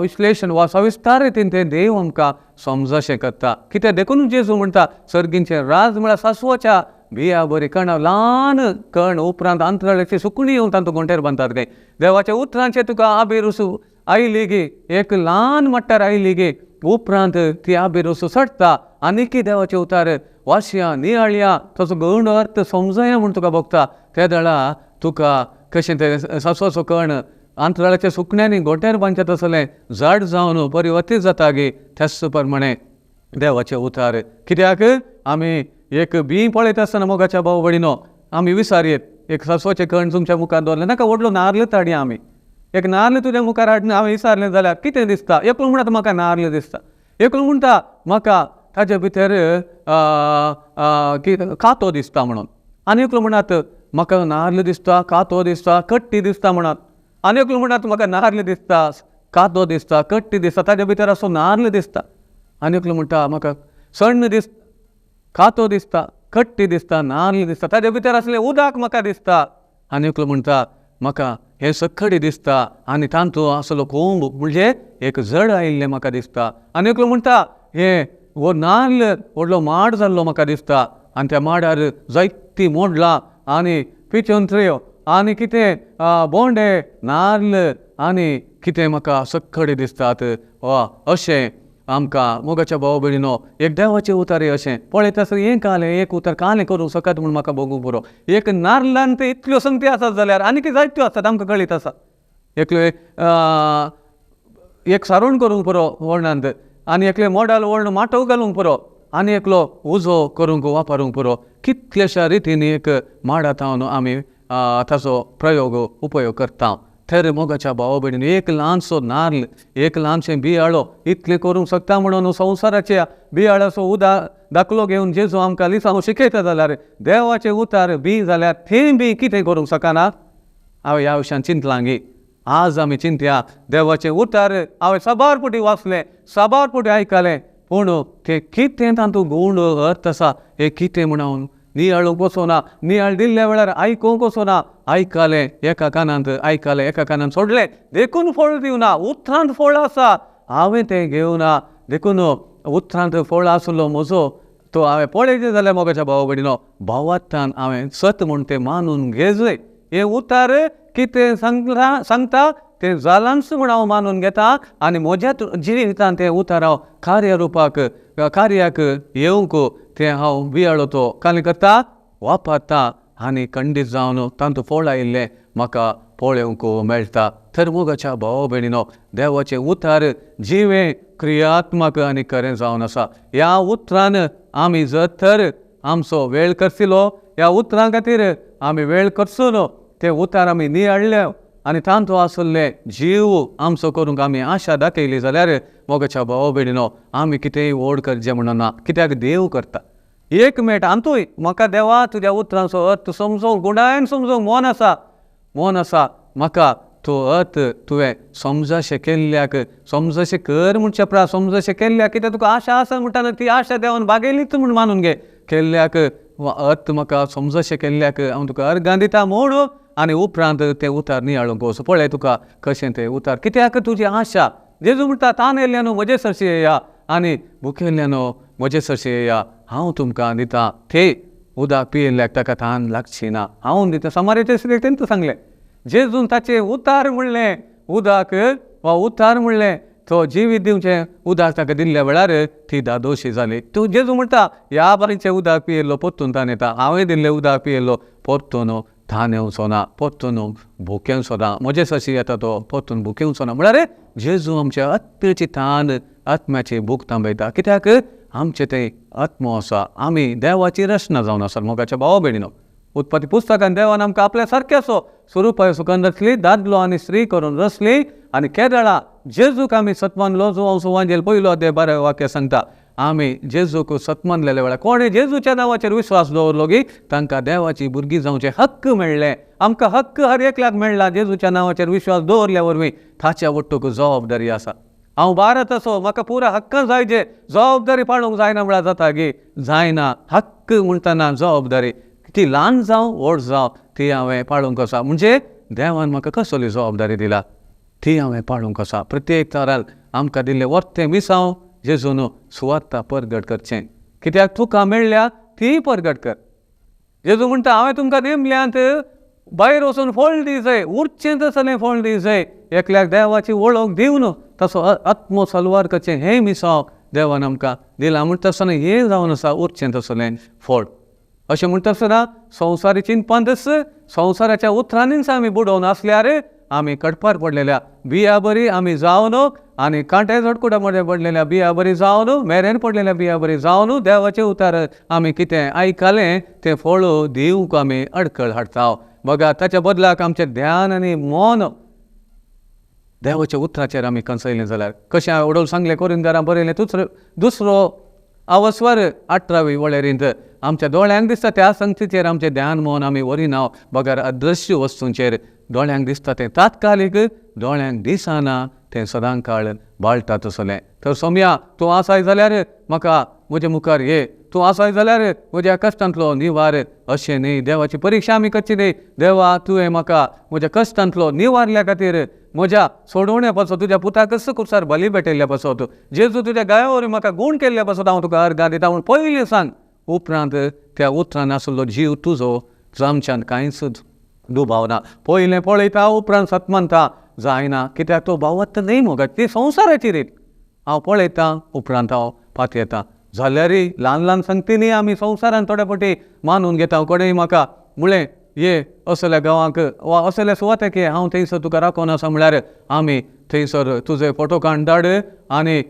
विश्लेशण वा सविस्तार रितीन तें देव आमकां समजशें करता. कित्याक देखून जेजू म्हणटा सर्गींचें राज म्हळ्यार सासवाच्या बिया बरी कणा ल्हान कण उपरांत अंतराळाची सुकणी येवन तांतूं घोंटेर बांदतात काय देवाच्या उतरांचेर तुका आबेरुसू आयली गी एक ल्हान मट्टार आयली गी उपरांत ती आबेरुसू सडटा आनीकी देवाचे उतार वाशया नियाळया ताचो गूण अर्थ समजया म्हूण तुका भोगता त्या दळा तुका कशें तें सासवाचो कण अंतराळाच्या सुकण्यांनी गोट्यार बांदचें तसलें झाड जावन परिवर्तीत जाता गी त्याच प्रमाणे देवाचे उतार कित्याक आमी एक बी पळयता आसतना मोगाच्या भाव भयणीनो आमी विसारयेत एक सासवाचें कण तुमच्या मुखार दवरलें नाका व्हडलो नार्ल ताडया आमी एक नार्ल तुज्या मुखार हाडून हांवें विसारलें जाल्यार कितें दिसता एकलो म्हणटा म्हाका नार्ल दिसता एकलो म्हणटा म्हाका ताजे भितर कातो दिसता म्हणून आनी एकलो म्हणटात म्हाका नार्ल दिसता कातो दिसता कट्टी दिसता म्हणत आनी एकलो म्हणटात म्हाका नार्ल दिसता कातो दिसता कट्टी दिसता ताजे भितर असो नार्ल दिसता आनी एकलो म्हणटा म्हाका सण्ण दिसता कातो दिसता कट्टी दिसता नार्ल दिसता ताजे भितर आसलें उदक म्हाका दिसता आनी एकलो म्हणटा म्हाका हें सखडी दिसता आनी तांतूं आसलो कोंब म्हणजे एक जड आयिल्लें म्हाका दिसता आनी एकलो म्हणटा हें हो नार्ल व्हडलो माड जाल्लो म्हाका दिसता आनी त्या माडार जायतीं मोडलां आनी पिचोंत्र्यो आनी कितें बोंडे नार्ल आनी कितें म्हाका सखडी दिसतात वा अशें आमकां मोगाच्या भाव भयणीनो एक देवाचें उतार अशें पळयता आसतना हें कालें एक उतार कालें करूंक शकत म्हूण म्हाका भोगूंक पुरो एक नार्लान ते इतल्यो संगती आसात जाल्यार आनीक जायत्यो आसात आमकां कळीत आसा एकले एक सारोण करूंक पुरो वर्णांत आनी एकले मोडाल वर्ण माटोव घालूंक पुरो आनी एकलो उजो करूंक वापरूंक पुरो कितल्याश्या रितीन एक माडा थावन आमी ताचो प्रयोग उपयोग करता. थेर मोगाच्या भाव भयणीन एक ल्हानसो नार्ल एक ल्हानशें बियाळो इतलें करूंक शकता म्हणून संवसाराच्या बियाळाचो उदा दाखलो घेवन जेजू आमकां लिसांव शिकयता जाल्यार देवाचें उतार बी जाल्यार थंय बी कितें करूंक शकना हांवें ह्या विशयान चिंतलां गी. आज आमी चिंतया देवाचें उतार हांवें साबार पुटी वाचलें साबार पुटी आयकलें पूण तें कितें तातूंत गूण अर्थ आसा हें कितें म्हणून नियाळूंक वचोना नियाळ दिल्ल्या वेळार आयकूंक वचोना आयकलें एका कानांत आयकलें एका कानांत सोडलें देखून फळ दिवना उतरांत फळ आसा हांवें तें घेवना देखून उतरांत फळ आसलो म्हजो तो हांवें पळयचें जाल्यार मोगाच्या भाव भयणीनो भावार्थान हांवें सत म्हूण तें मानून घेजय. हें उतार कितें सांगता तें जालांच म्हूण हांव मानून घेता आनी म्हज्या जिवितान तें उतार हांव कार्य रुपाक कार्याक येवंक तें हांव बियाळो तो कालें करता वापरता आनी खंडीत जावन तातूंत फळ आयिल्लें म्हाका पळोवंक मेळटा. तर मोगाच्या भाव भयणीनो देवाचें उतार जिवें क्रियात्मक आनी खरें जावन आसा. ह्या उतरान आमी जर तर आमचो वेळ करसिलो, ह्या उतरां खातीर आमी वेळ करचो न्हू, ते उतार आमी नियाळ्ळे आनी तांतू आशिल्ले जीव आमचो करूंक आमी आशा दाखयली जाल्यार मोगाच्या भाव भयणीनो आमी कितेंय व्हड करचें म्हणून ना, कित्याक देव करता. एक मेट आंतूय म्हाका देवा तुज्या उतरांचो अर्थ समजूंक गुणायन समजूंक मन आसा, मन आसा म्हाका तो अर्थ तुवें समजशें केल्ल्याक समजशें कर म्हणचे प्रा समजशें केल्ल्याक कित्याक तुका आशा आसा म्हणटा न्हू ती आशा देवान बागयलीच म्हूण मानून घे. केल्ल्याक अर्थ म्हाका समजशें केल्ल्याक हांव तुका अर्गां दिता म्हूण आनी उपरांत तें उतार नियाळूंक वचूं पळय तुका कशें तें उतार कित्याक तुजी आशा. जेजू म्हणटा तान येयल्ल्यानो म्हजे सरशी येया आनी भुकेल्ल्यानो म्हजे सरशी येया, हांव तुमकां दिता ते उदक पियेल्ल्याक ताका तान लागची ना, हांव दिता. समारेचे स्त्रीयेक तेंच सांगलें जेजून ताचें उतार म्हणलें उदक वा उतार म्हणलें तो जिवीत दिवचें उदक ताका दिल्ल्या वेळार ती दादोशी जाली. तूं जेजू म्हणटा ह्या बारीचें उदक पियेल्लो परतून तान येता, हांवें दिल्लें उदक पियेल्लो परतून तान येवचो ना, परतून भुकेवचो ना, म्हजे सरशी येता तो परतून भुकेवचो ना. म्हळ्यार जेजू आमच्या आत्म्याची तान आत्म्याची भूक थांबयता, कित्याक आमचें तें आत्मो आसा, आमी देवाची रचना जावन आसा. मोगाच्या भावा भयणीनो उत्पत्ती पुस्तकान देवान आमकां आपल्या सारकेचो स्वरुपाय सुखान रचली, दादलो आनी स्त्री करून रचली आनी केदळा जेजूक आमी सतमानलो. जुवांव सुवांजेल पयलो अध्याय 12 वाक्य सांगता आमी जेजूक सतमानलेल्या वेळार कोणें जेजूच्या नांवाचेर विस्वास दवरलो की तांकां देवाची भुरगीं जावचें हक्क मेळ्ळें. आमकां हक्क हर एकल्याक मेळ्ळा जेजूच्या नांवाचेर विश्वास दवरल्या वरवीं. ताच्या वट्टूक जबाबदारी आसा. हांव भारत असो म्हाका पुरा हक्क जाय जे जबाबदारी पाळूंक जायना म्हळ्यार जाता गी जायना. हक्क म्हणटना जबाबदारी ती ल्हान जावं व्हड जावं ती हांवें पाळूंक आसा. म्हणजे देवान म्हाका कसली जबाबदारी दिला ती हांवें पाळूंक आसा. प्रत्येक तरान आमकां दिल्लें वर्तें मिसांव जेजून सुवार्ता परगट करचें, कित्याक तुका मेळ्ळ्या ती परगट कर. जेजू म्हणटा हांवें तुमकां नेमल्यांत भायर वचून फळ दी जाय, उरचें तसलें फळ दी जाय, एकल्याक देवाची वळख दिवन तसो आत्मो सलवार करचें हें मिसांव देवान आमकां दिलां. म्हणटा आसतना हें जावन आसा उरचें तसलें फळ. अशें म्हणटा आसतना संवसारी चिंतपांतच संवसाराच्या उतरांनीच आमी बुडोवन आसल्यार आमी कडपार पडलेल्या बिया बरी आमी जावन आनी कांटे झडकुटा मदें पडलेल्या बिया बरी जावन मेरेन पडलेल्या बिया बरी जावन देवाचें उतार आमी कितें आयकलें तें फळ दिवंक आमी अडकळ हाडटा. बघा ताच्या बदलाक आमचें ध्यान आनी मन देवाच्या उतराचेर आमी कंसयलें जाल्यार कशें हांवें उडोवन सांगलें कोरिंदारां बरयलें दुसरो अवस्वर 18वी वळेरींत आमच्या दोळ्यांक दिसता त्या संगतीचेर आमचें ध्यान मन आमी व्हरिना बगर अदृश्य वस्तूंचेर. दोळ्यांक दिसता तें तात्कालीक, दोळ्यांक दिसना तें सदां काळ बाळटा तसलें. तर सोम्या तूं आसाय जाल्यार म्हाका म्हज्या मुखार ये, तूं आसाय जाल्यार म्हज्या कश्टांतलो निवार. अशें न्ही देवाची परिक्षा आमी करची न्ही. देवा तुवें म्हाका म्हज्या कश्टांतलो निवारल्या खातीर म्हज्या सोडोवण्या पासत तुज्या पुताकच कुर्सार बली भेटयल्ल्या पासत जेजू तुज्या गाया वरवीं म्हाका गूण केल्ल्या पासत हांव तुका अर्गां दिता म्हूण पयलीं सांग. उपरांत त्या उतरान आसलो जीव तुजो जामच्यान कांयच दुबाव ना. पयलें पळयता उपरांत सतमानता जायना, कित्याक तो भावार्थ न्ही मुगो, ती संवसाराची रीत. हांव पळयतां उपरांत हांव पातयेतां. जाल्यारय ल्हान ल्हान संगतींनी आमी संवसारान थोडे फावटी मानून घेता. कोणेय म्हाका म्हळें ये असल्या गांवांक वा असल्या सुवातेक ये, हांव थंयसर तुका राखून आसा म्हळ्यार आमी थंयसर तुजे फोटो काण धाड आनी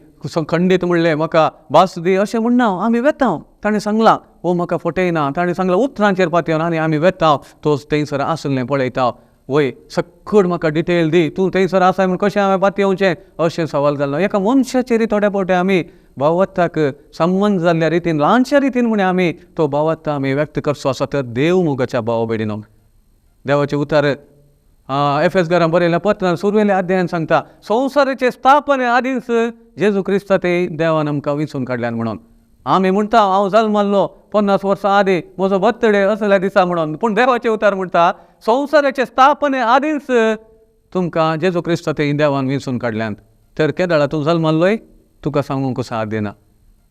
खंडीत म्हणलें म्हाका भास दी अशें म्हणना आमी वेता. ताणें सांगलां हो म्हाका फटयना, ताणें सांगलां उतरांचेर पातयेवन आनी आमी वेता तो थंयसर आसलें पळयता. वय सक्कड म्हाका डिटेल दी, तूं थंयसर आसा म्हूण कशें हांवें पातयेवचें अशें सवाल जाल्लो. एका मनशाचेर थोड्या फावटी आमी भावार्थाक संबंद जाल्ल्या रितीन ल्हानशा रितीन म्हण आमी तो भावार्थ आमी व्यक्त करचो आसा. तर देव मोगाच्या भाव भयणीनो देवाचें उतार एफ एस घरान बरयल्या पत्रान सुरवेल्या अध्यायान सांगता संवसाराचे स्थापने आदींच जेजू क्रिस्त ते देवान आमकां विंचून काडल्यान म्हणून. आमी म्हणटा हांव जल्मल्लो 50 वर्सां आदीं म्हजो बर्थडे असल्या दिसा म्हणून, पूण देवाचें उतार म्हणटा संवसाराचे स्थापने आदींच तुमकां जेजू क्रिस्त ते देवान विंचून काडल्यान. तर केदळा तूं जल्मल्लोय तुका सांगूंक साथ दिना.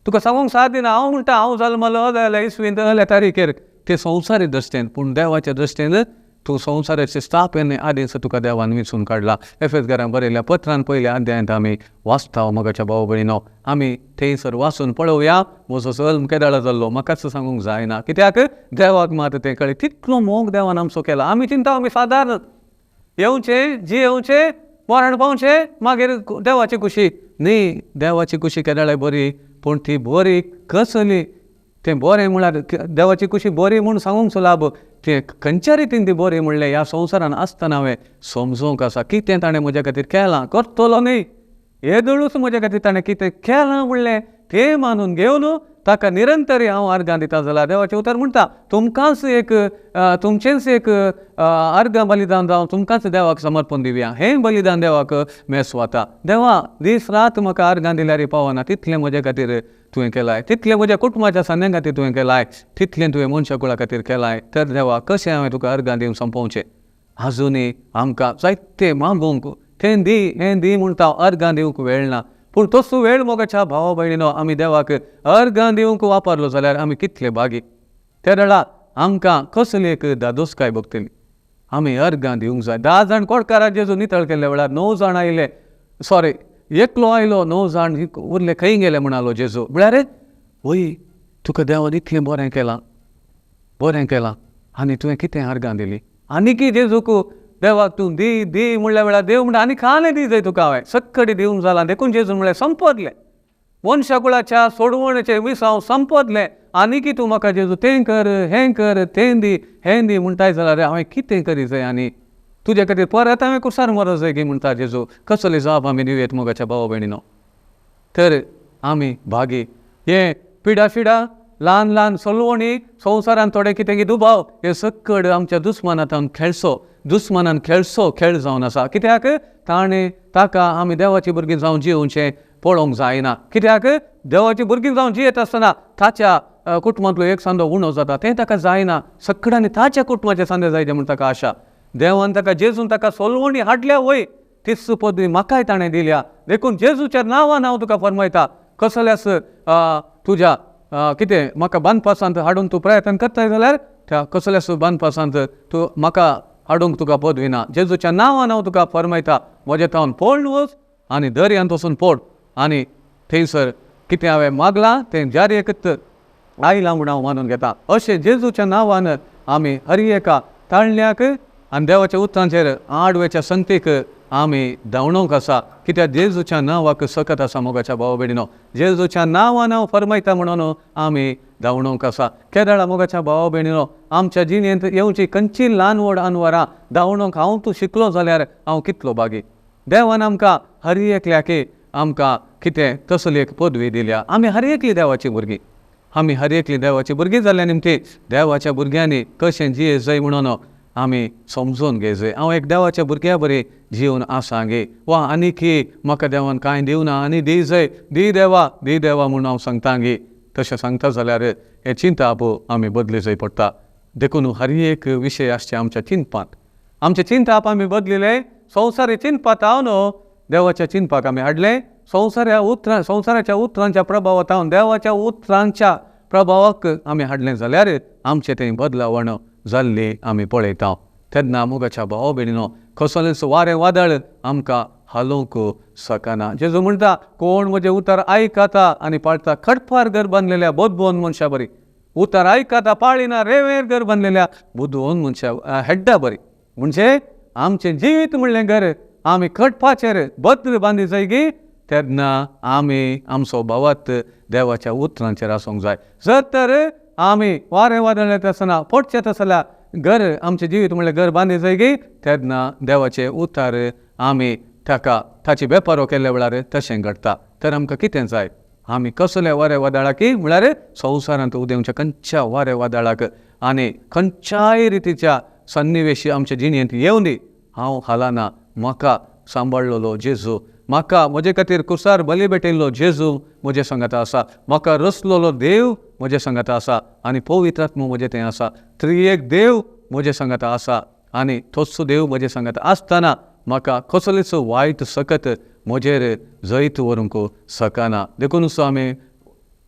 तुका सांगूंक साथ दिना. हांव म्हणटा हांव जल्मलो जाल्यार इसवींत अहल्या तारीखेर, ते संवसारी दृश्टेन, पूण देवाच्या दृश्टेन तूं संवसाराचे स्थापने आदींच तुका देवान विंचून काडला. एफेसकारांक बरयल्ल्या पत्रान पयल्या अध्यायांत आमी वाचता मोगाच्या भाव भयणीनो. आमी थंयसर वाचून पळोवया. म्हजो जल्म केदाळा जाल्लो म्हाकाच सांगूंक जायना, कित्याक देवाक मात तें कळ्ळें. तितलो मोग देवान आमचो केला. आमी चिंता आमी सादारण येवचें, जियेवचें, मरण पावचें, मागीर देवाची खुशी न्ही. देवाची खुशी केदाळाय बरी, पूण ती बरी कसली? तें बरें म्हळ्यार देवाची खुशी बरी म्हूण सांगूंक सुलाभ, तें खंयच्या रितीन ती बरी म्हणलें ह्या संवसारान आसतना हांवें समजूंक आसा कितें ताणें म्हज्या खातीर केलां. करतलो न्ही, येदोळूच म्हज्या खातीर ताणें कितें केलां म्हणलें तें मानून घेवन ताका निरंतरी हांव अर्गां दिता जाल्यार देवाचें उतर म्हणटा तुमकांच एक तुमचेंच एक अर्गां बलिदान जावन तुमकांच देवाक समर्पण दिवया. हें बलिदान देवाक मेस वता. देवा दीस रात म्हाका अर्गां दिल्यार पावना तितलें म्हज्या खातीर तुवें केलाय, तितलें म्हज्या कुटुंबाच्या सांद्यां खातीर तुवें केलाय, तितलें तुवें मनशा कुळा खातीर केलाय. तर देवा कशें हांवें तुका अर्गां दिवन सोंपोवचें? आजुनूय आमकां जायते मागूंक तें दी हें दी म्हणटा, अर्गां दिवंक वेळ ना. पूण तसो वेळ मोगाच्या भावा भयणीनो आमी देवाक अर्गां दिवंक वापरलो जाल्यार आमी कितले भागी. त्या वेळार आमकां कसली एक दादोसकाय भोगतली. आमी अर्गां दिवंक जाय. 10 जाण कोडकाराक जेजू नितळ केल्ल्या वेळार 9 जाण आयले, सॉरी एकलो आयलो, 9 जाण उरले खंय गेले म्हणालो जेजू. म्हळ्यार वय तुका देवान इतलें बरें केलां, बरें केलां आनी तुवें कितें अर्गां दिली? आनीकी जेजूक देवाक तूं दी दी म्हणल्या वेळार देव म्हणटा आनी खालें दी जाय तुका हांवें सक्कडी दिवंक जालां. देखून जेजून म्हणलें संपदलें, मनशाकुळाच्या सोडवणेचें विसांव संपदलें. आनीकी तूं म्हाका जेजू तें कर हें कर तें दी हें दी म्हणटाय जाल्यार हांवें कितें करी जाय आनी तुजे खातीर परत हांवें कुर्सार मरो जाय गी म्हणटा जेजू. कसली जाप आमी दिवयेत मोगाच्या भाव भयणीनो? तर आमी भागी. हें पिडा फिडा ल्हान ल्हान सलवणी संवसारान थोडे कितें की दुबाव हे सक्कड आमच्या दुस्मानांत खेळसो, दुस्मानान खेळसो खेळ जावन आसा. कित्याक ताणें ताका आमी देवाची भुरगीं जावन जियोवचें पळोवंक जायना. कित्याक देवाची भुरगीं जावन जियेत आसतना ताच्या कुटुंबांतलो एक सांदो उणो जाता, तें ताका जायना. सक्कडांनी ताच्या कुटुंबाचे सांदे जायचे म्हूण ताका आशा. देवान ताका जेजून ताका सोलवणी हाडल्या वय तीच पदवी म्हाकाय ताणें दिल्या. देखून जेजूच्या नांवान हांव तुका फरमायता, कसल्याच तुज्या कितें म्हाका बांदपासांत हाडूंक तूं प्रयत्न करताय जाल्यार त्या कसल्याच बांदपासांत तूं म्हाका हाडूंक तुका पदवी ना. जेजूच्या नांवान हांव तुका फरमायता, म्हजें थावन पळून वच आनी दर्यांत वचून पड आनी थंयसर कितें हांवें मागलां तें जारी एकच आयलां म्हूण हांव मानून घेता. अशें जेजूच्या नांवान आमी हर एका ताळण्याक आनी देवाच्या उतरांचेर आडवेच्या संगतीक आमी धांवणोवंक आसा. कित्याक जेजूच्या नांवाक सकत आसा मोगाच्या भाव भयणीनो. जेजूच्या नांवान हांव फरमायता म्हणून आमी धांवणोवंक आसा. केदळा मोगाच्या भाव भयणीनो आमच्या जिणेंत येवची खंयची ल्हान व्हड अनवरां धांवणोवंक हांव तूं शिकलो जाल्यार हांव कितलो भागी. देवान आमकां हर एकल्याक आमकां कितें तसली एक पदवी दिल्या. आमी हर एकली देवाची भुरगीं, आमी हर एकली देवाची भुरगीं जाल्या निमती देवाच्या भुरग्यांनी कशें जिये जाय म्हणून आमी समजून घेय. हांव एक देवाच्या भुरग्या बरी जिवन आसा गे वा आनीकी म्हाका देवान कांय दिवना आनी दी जाय, दी देवा दी देवा म्हूण हांव सांगता गे. तशें सांगता जाल्यार हें चिंताप आमी बदली जाय पडटा. देखून हर एक विशय आसचे आमच्या चिंतपांत. आमचें चिंताप आमी बदलिलें, संवसारी चिंतपांत हांव न्हू देवाच्या चिंतपाक आमी हाडलें. संवसाराच्या उतरांच्या प्रभावांत हांव देवाच्या उतरांच्या प्रभावाक आमी हाडलें जाल्यार आमचें तें बदलावण जाल्ली आमी पळयता. तेन्ना मोगाच्या भाव भयणीनो कसलेंच वारें वादळ आमकां हालोवंक शकना. जेजू म्हणटा कोण म्हजें उतर आयकता आनी पाळटा खडपार घर बांदलेल्या बोदबोन मनशा बरी, उतर आयकता पाळिना रेंवेर घर बांदलेल्या बुदवोन मनशा हेड्डा बरी. म्हणजे आमचें जिवीत म्हणलें घर आमी खडपाचेर बद्र बांदी जाय गी तेन्ना आमी आमचो भावात देवाच्या उतरांचेर आसूंक जाय. जर तर आमी वारें वादळ येता आसतना पडचें तसल्या घर आमचें जिवीत म्हणल्यार घर बांदी जाय गी तेन्ना देवाचें उतार आमी ताका ताची वेपारो केल्ल्या वेळार तशें घडटा. तर आमकां कितें जाय? आमी कसल्या वारें वादळाक म्हळ्यार संवसारांत उदेवच्या खंयच्या वारें वादळाक आनी खंयच्याय रितीच्या सन्निवेशी आमच्या जिणेंत येवनी हांव हालाना. म्हाका सांबाळलेलो जेजू, म्हाका म्हजे खातीर कुसार बली भेटयल्लो जेजू म्हजे सांगाता आसा, म्हाका रचलोलो देव म्हजे सांगाता आसा आनी पवित्र आत्मो म्हजें थंय आसा. त्रिएक देव म्हजे सांगाता आसा आनी तोच देव म्हजे सांगाता आसतना म्हाका कसलीच वायट सकत म्हजेर जैत व्हरूंक शकना. देखून आमी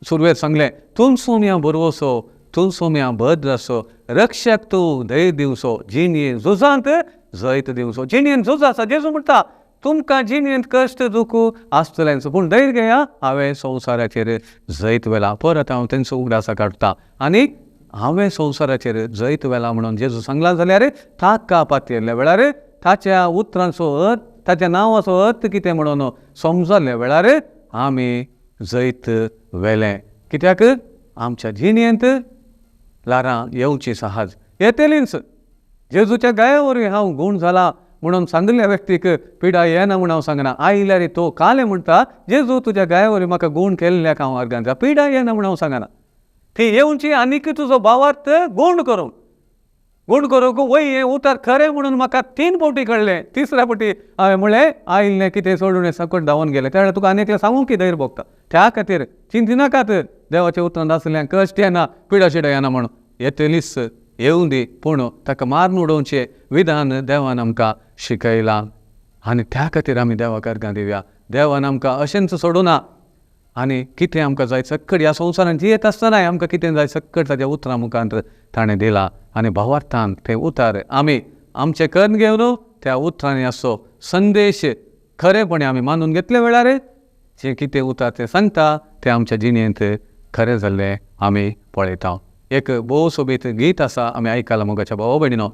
सुरवेर सांगलें, तुमचो म्या बरवसो, तुमचो म्या भद्र आसो, रक्षक तूं धैर्य दिवचो, जिणेन झुजांत जैत दिवचो. जिणेन झुज आसा. जेजू म्हणटा तुमकां जिणेंत कश्ट दुखू आसतलेंच, पूण धैर्य घेया, हांवें संवसाराचेर जैत व्हेलां. परत हांव तेंचो उगडासा काडटा आनी हांवें संवसाराचेर जैत व्हेलां म्हणून जेजू सांगलां जाल्यार ताका पातयेल्ल्या वेळार ताच्या उतरांचो अर्थ, ताच्या नांवाचो अर्थ कितें म्हणून समजल्ल्या वेळार आमी जैत व्हेलें. कित्याक आमच्या जिणेंत ल्हारां येवची सहज येतलींच. जेजूच्या गाया वरवीं हांव गूण जाला म्हणून सांगिल्ल्या व्यक्तीक पिडा येना म्हूण हांव सांगना. आयल्यार तो कालें म्हणटा, जेजू तुज्या गाया वरवीं म्हाका गूण केल्ल्याक हांव अर्गां दिता, पिडा येना म्हूण हांव सांगना. ती येवची आनीक तुजो भावार्थ गूण करूंक, गूण करूंक वय हें उतर खरें म्हणून म्हाका 3 फावटी कळ्ळें. तिसऱ्या फावटी हांवें म्हणलें आयिल्लें कितें सोडून सकट धांवून गेलें. त्या वेळार तुका आनी एकलें सांगूंक की धैर्य भोगता. त्या खातीर चिंतिनाकात, देवाच्या उतरान आसल्यान कश्ट येना, पिडा शिडा येना म्हणून. येतलीच, येवं दी, पूण ताका मारून उडोवचें विधान देवान आमकां शिकयलां आनी त्या खातीर आमी देवाक अर्गां दिवया. देवान आमकां अशेंच सोडूना आनी कितें आमकां जाय सक्कड ह्या संवसारान जियेत आसतनाय आमकां कितें जाय सक्कड ताच्या उतरां मुखांत ताणें दिलां आनी भावार्थान तें उतार आमी आमचें कर्ण घेवन त्या उतरांनी आसचो संदेश खरेपणी आमी मानून घेतले वेळार जें कितें उतार तें सांगता तें आमच्या जिणेंत खरें जाल्लें आमी पळयता. एक भोव सोबीत गीत आसा, आमी आयकलां मोगाच्या भावा भयणीनो,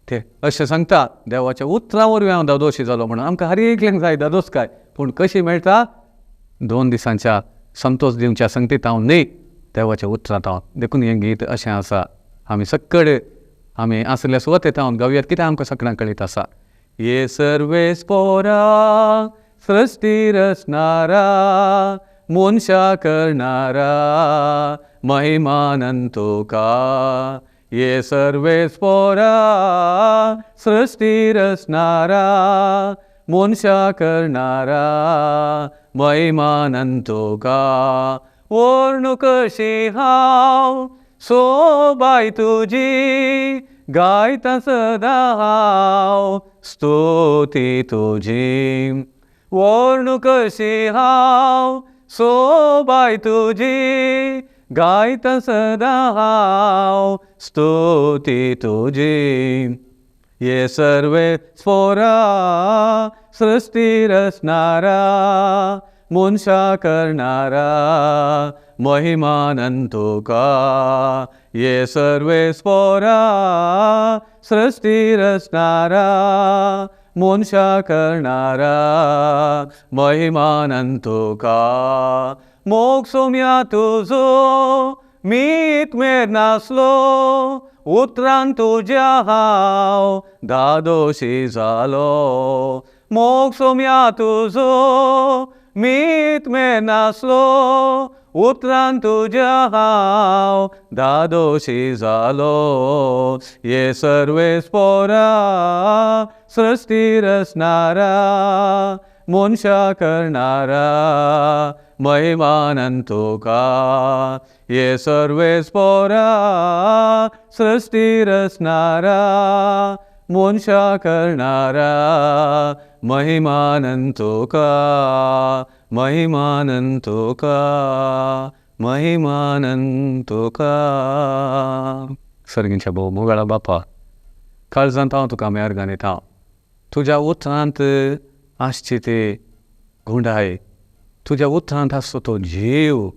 ते अशें सांगता देवाच्या उतरां वरवीं हांव धादोशी जालो म्हणून. आमकां हर एकल्यांक जाय धादोसकाय, पूण कशी मेळटा? 2 दिसांच्या संतोश दिवच्या संगतीत हांव न्ही, देवाच्या उतरांत हांव. देखून हें गीत अशें आसा, आमी सक्कड आमी आसल्या सुवातेत हांव गावयात, कित्याक आमकां सगळ्यांक कळीत आसा. ये सर्वेस पोरा सृश्टी रचणारा, मनशा करणारा, महिमानंद तुका. ये सर्वेस पोरा सृश्टी रचणारा, मनशा करणारा, महिमानंद तुका. वर्णू कशी हांव सोबाय तुजी, गायता सदां हांव स्तुती तुजी. वर्णू कशी हांव सोबाय तुजी, गायता सदां हांव स्तुती तुजी. ये सर्वे स्फोरा सृश्टी रचणारा, मनशा करणारा, महिमानंद तुका. ये सर्वे स्फोरा सृश्टी रचणारा, मनशा करणारा, महिमानंद तुका. मोग सोम्या तुजो मीत मेर नासलो, उतरान तुज्या हांव धादोशी जालो. मोग सोम्या तुजो मीत मेर नासलो, उतरान तुज्या हांव धादोशी जालो. ये सर्वेस पोरा सृश्टी रचणारा, मनशा करणारा, महिमानंद तुका. ये सर्वेस पोरा सृश्टी रचणारा, मनशा करणारा, महिमानंद तुका, महिमानंद तुका, महिमानंद तुका. सर्गींच्या भोव मोगाळा बापा, काळजांत हांव तुका आमी अर्गां दिता. तुज्या उतरांत आसची ती गुंडाय, तुज्या उतरांत आसचो तो जीव,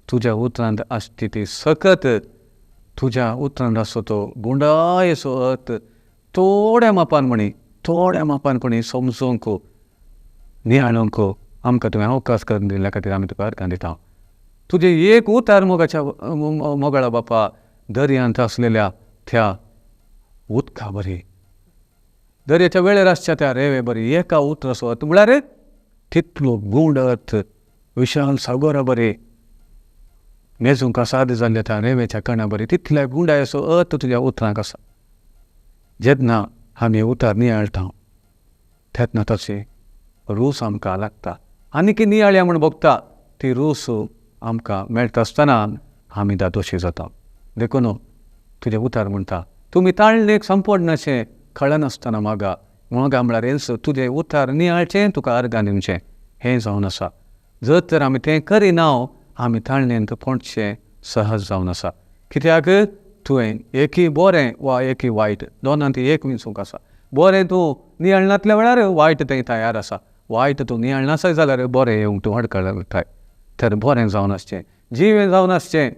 तुज्या उतरांत आसची ती सकत, तुज्या उतरांत आसचो तो गुंडायेचो अर्थ थोड्या मापान म्हणी, थोड्या मापान कोणी समजूंक नियाळूंक आमकां तुवें अवकाश करून दिल्ल्या खातीर आमी तुका अर्गां दिता. तुजें एक उतार मोगाच्या मोगाळा बापा दर्यांत आसलेल्या त्या उदका बरी, दर्याच्या वेळेर आसच्या त्या रेवे बरी, एका उतराचो अर्थ म्हळ्यार तितलो गूढ अर्थ विशाल सागोरा बरी, मेजूंक साद जाल्ल्या त्या रेवेच्या कणा बरी, तितल्या गुंडायेचो अर्थ तुज्या उतरांक आसा. जेन्ना आमी उतार नियाळटा तेन्ना ताची रूस आमकां लागता आनी की नियाळया म्हूण भोगता, ती रूस आमकां मेळटा आसतना आमी धादोशी जाता. देखून तुजें उतार म्हणटा तुमी ताळणेक संपडनाशें कळनासतना मागा. मागा म्हळ्यार हेंच तुजें उतार नियाळचें, तुका अर्गां दिवचें हें जावन आसा. जर तर आमी तें करिना आमी ताळणेंत पोंडचें सहज जावन आसा. कित्याक तुवें एकय बरें वा एकय वायट दोनांत एक विंचूंक आसा. बरें तूं नियाळनातल्या वेळार वायट थंय तयार आसा, वायट तूं नियाळनासय जाल्यार बरें येवंक तूं अडकळटाय. तर बरें जावन आसचें, जिवें जावन आसचें,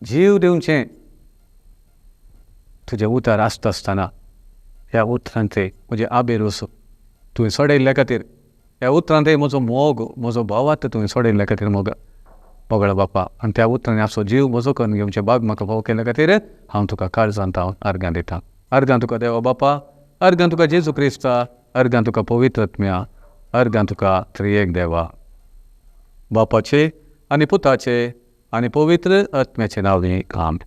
जीव दिवचें तुजें उतर आसता आसतना ह्या उतरांचे म्हजे आबेरोस तुवें सोडयल्ल्या खातीर, ह्या उतरांत म्हजो मोग म्हजो भावार्थ तुवें सोडयल्ल्या खातीर मोग मोगळा बापा. आनी त्या उतरांनी आपलो जीव म्हजो करून घेवचें भाग म्हाका फावो केल्ल्या खातीर हांव तुका काळजांत हांव अर्गां दितां. अर्गां तुका देवा बापा, अर्गां तुका जेजू क्रिस्ता, अर्गां तुका पवित्र आत्म्या, अर्गां तुका त्रिएक देवा, बापाचे आनी पुताचे आनी पवित्र आत्म्याचे नांव आमेन.